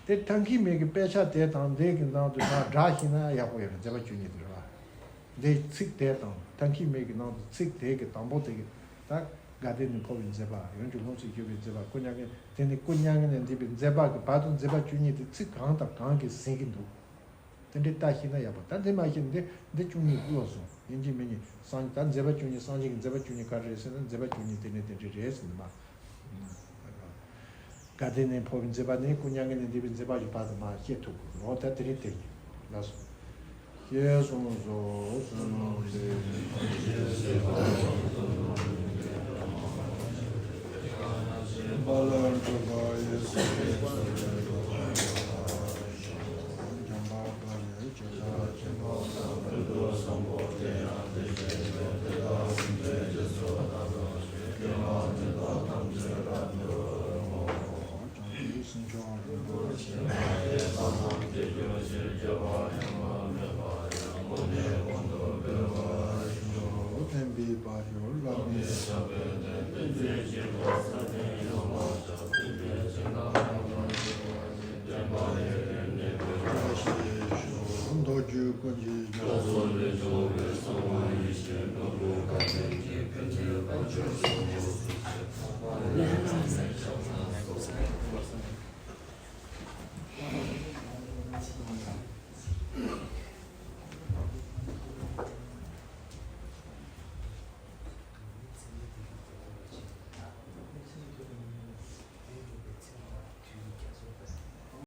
དེ་ཐབས་མཁས་མའི་གི་དཔེ་ཆ་དེ་དང་འདི་གི་ནང་དུ་ད་སྒྲ་ཤེས་ན་ཡག་པོ་ཡོད་རེད། མཛད་པ་བཅུ་གཉིས་དེ་རེད་བ། འདི་ཚིག་དེ་དང་ཐབས་མཁས་མའི་གི་ནང་དུ་ཚིག་དེ་གི་དང་པོ་དེ་གི་ད་དགའ་ལྡན་ནས་འཕོ་བའི་མཛད་པ། ཡུམ་གྱི་ལྷུམས་སུ་ཞུགས་པའི་མཛད་པ། སྐུ་མྱ་ངན་དེ་ནི་སྐུ་མྱ་ངན་ལས་འདས་པའི་མཛད་པ་གི་བར་དུ་མཛད་པ་བཅུ་གཉིས་དེ་ཚིག་གང་དང་གང་གིས་ཟིན་གྱི་འདུག་དེ་འདྲའི་ལྟ་ཤེས་ན་ཡག་པོ། ད་འདི་མ་ཤེས་ན་འདི་འདི་བཅུ་གཉིས་བློར་བཟུང་། ཡིན་གཅིག་མིན་གཉིས་སངས་ད་མཛད་པ་བཅུ་གཉིས། སངས་རྒྱས་ཀྱི་མཛད་པ་བཅུ་གཉིས་ག་རེ་རེད་ཟེར་ན། མཛད་པ་བཅུ་གཉིས་དེ་ནས་དེ་འདྲའི་རེད་ཟེར་ནས་མ། དགའ་ལྡན་ནས་འཕོ་བའི་མཛད་པ་ནས་སྐུ་མྱ་ངན་ལས་འདས་པའི་མཛད་པ་ཞིག་བར་དུ་མ་བཤད་ཐུབ་དགོས་ལོ། ད་དེ་རིང་དེ་ཡིན་ལགས་སོ། ཞེས་གསུངས་སོ། བསོད་ནམས་འདི་ཡིས་ཐམས་ཅད་གཟིགས་པ་ཉིད་དུ་བདག་ཉིད་ཀྱང་ཐོབ་པར་ཤོག །སེམས་དཔའ་ལ་འགྲོ་བ་ཡི་སེམས་ཀྱི་ཚོར་བའི་སྒྲོ་འདོགས་ཕྱེ་བར་ཤོག །འཇམ་དཔལ་དཔའ་བོས་ཇི་ལྟར་མཁྱེན་པ་དང་། ཀུན་ཏུ་བཟང་པོ་དེ་ཡང་དེ་བཞིན་ཏེ། དེ་དག་སེམས་ཅན་གྱི་ཚོགས་བདག་དང་། ཀྱེ་མ་དེ་དག་ཐམས་ཅད་རབ་ཏུ་བསྔོ། བྱང་ཆུབ་སེམས་མཆོག་རིན་པོ་ཆེ། ཏེ་ས་ནམ་ཏེ་ཇོ་ཤེས་རྒྱ་བ་ཡང་བ་མེད་པ་ཡང་། ཀུན་ནས་ཀུན་ཏུ་འཕེལ་བར་ཤོག །བསྟན་པའི་དཔལ་འབྱོར་བླ་མེད་ཁྱབ་པའི་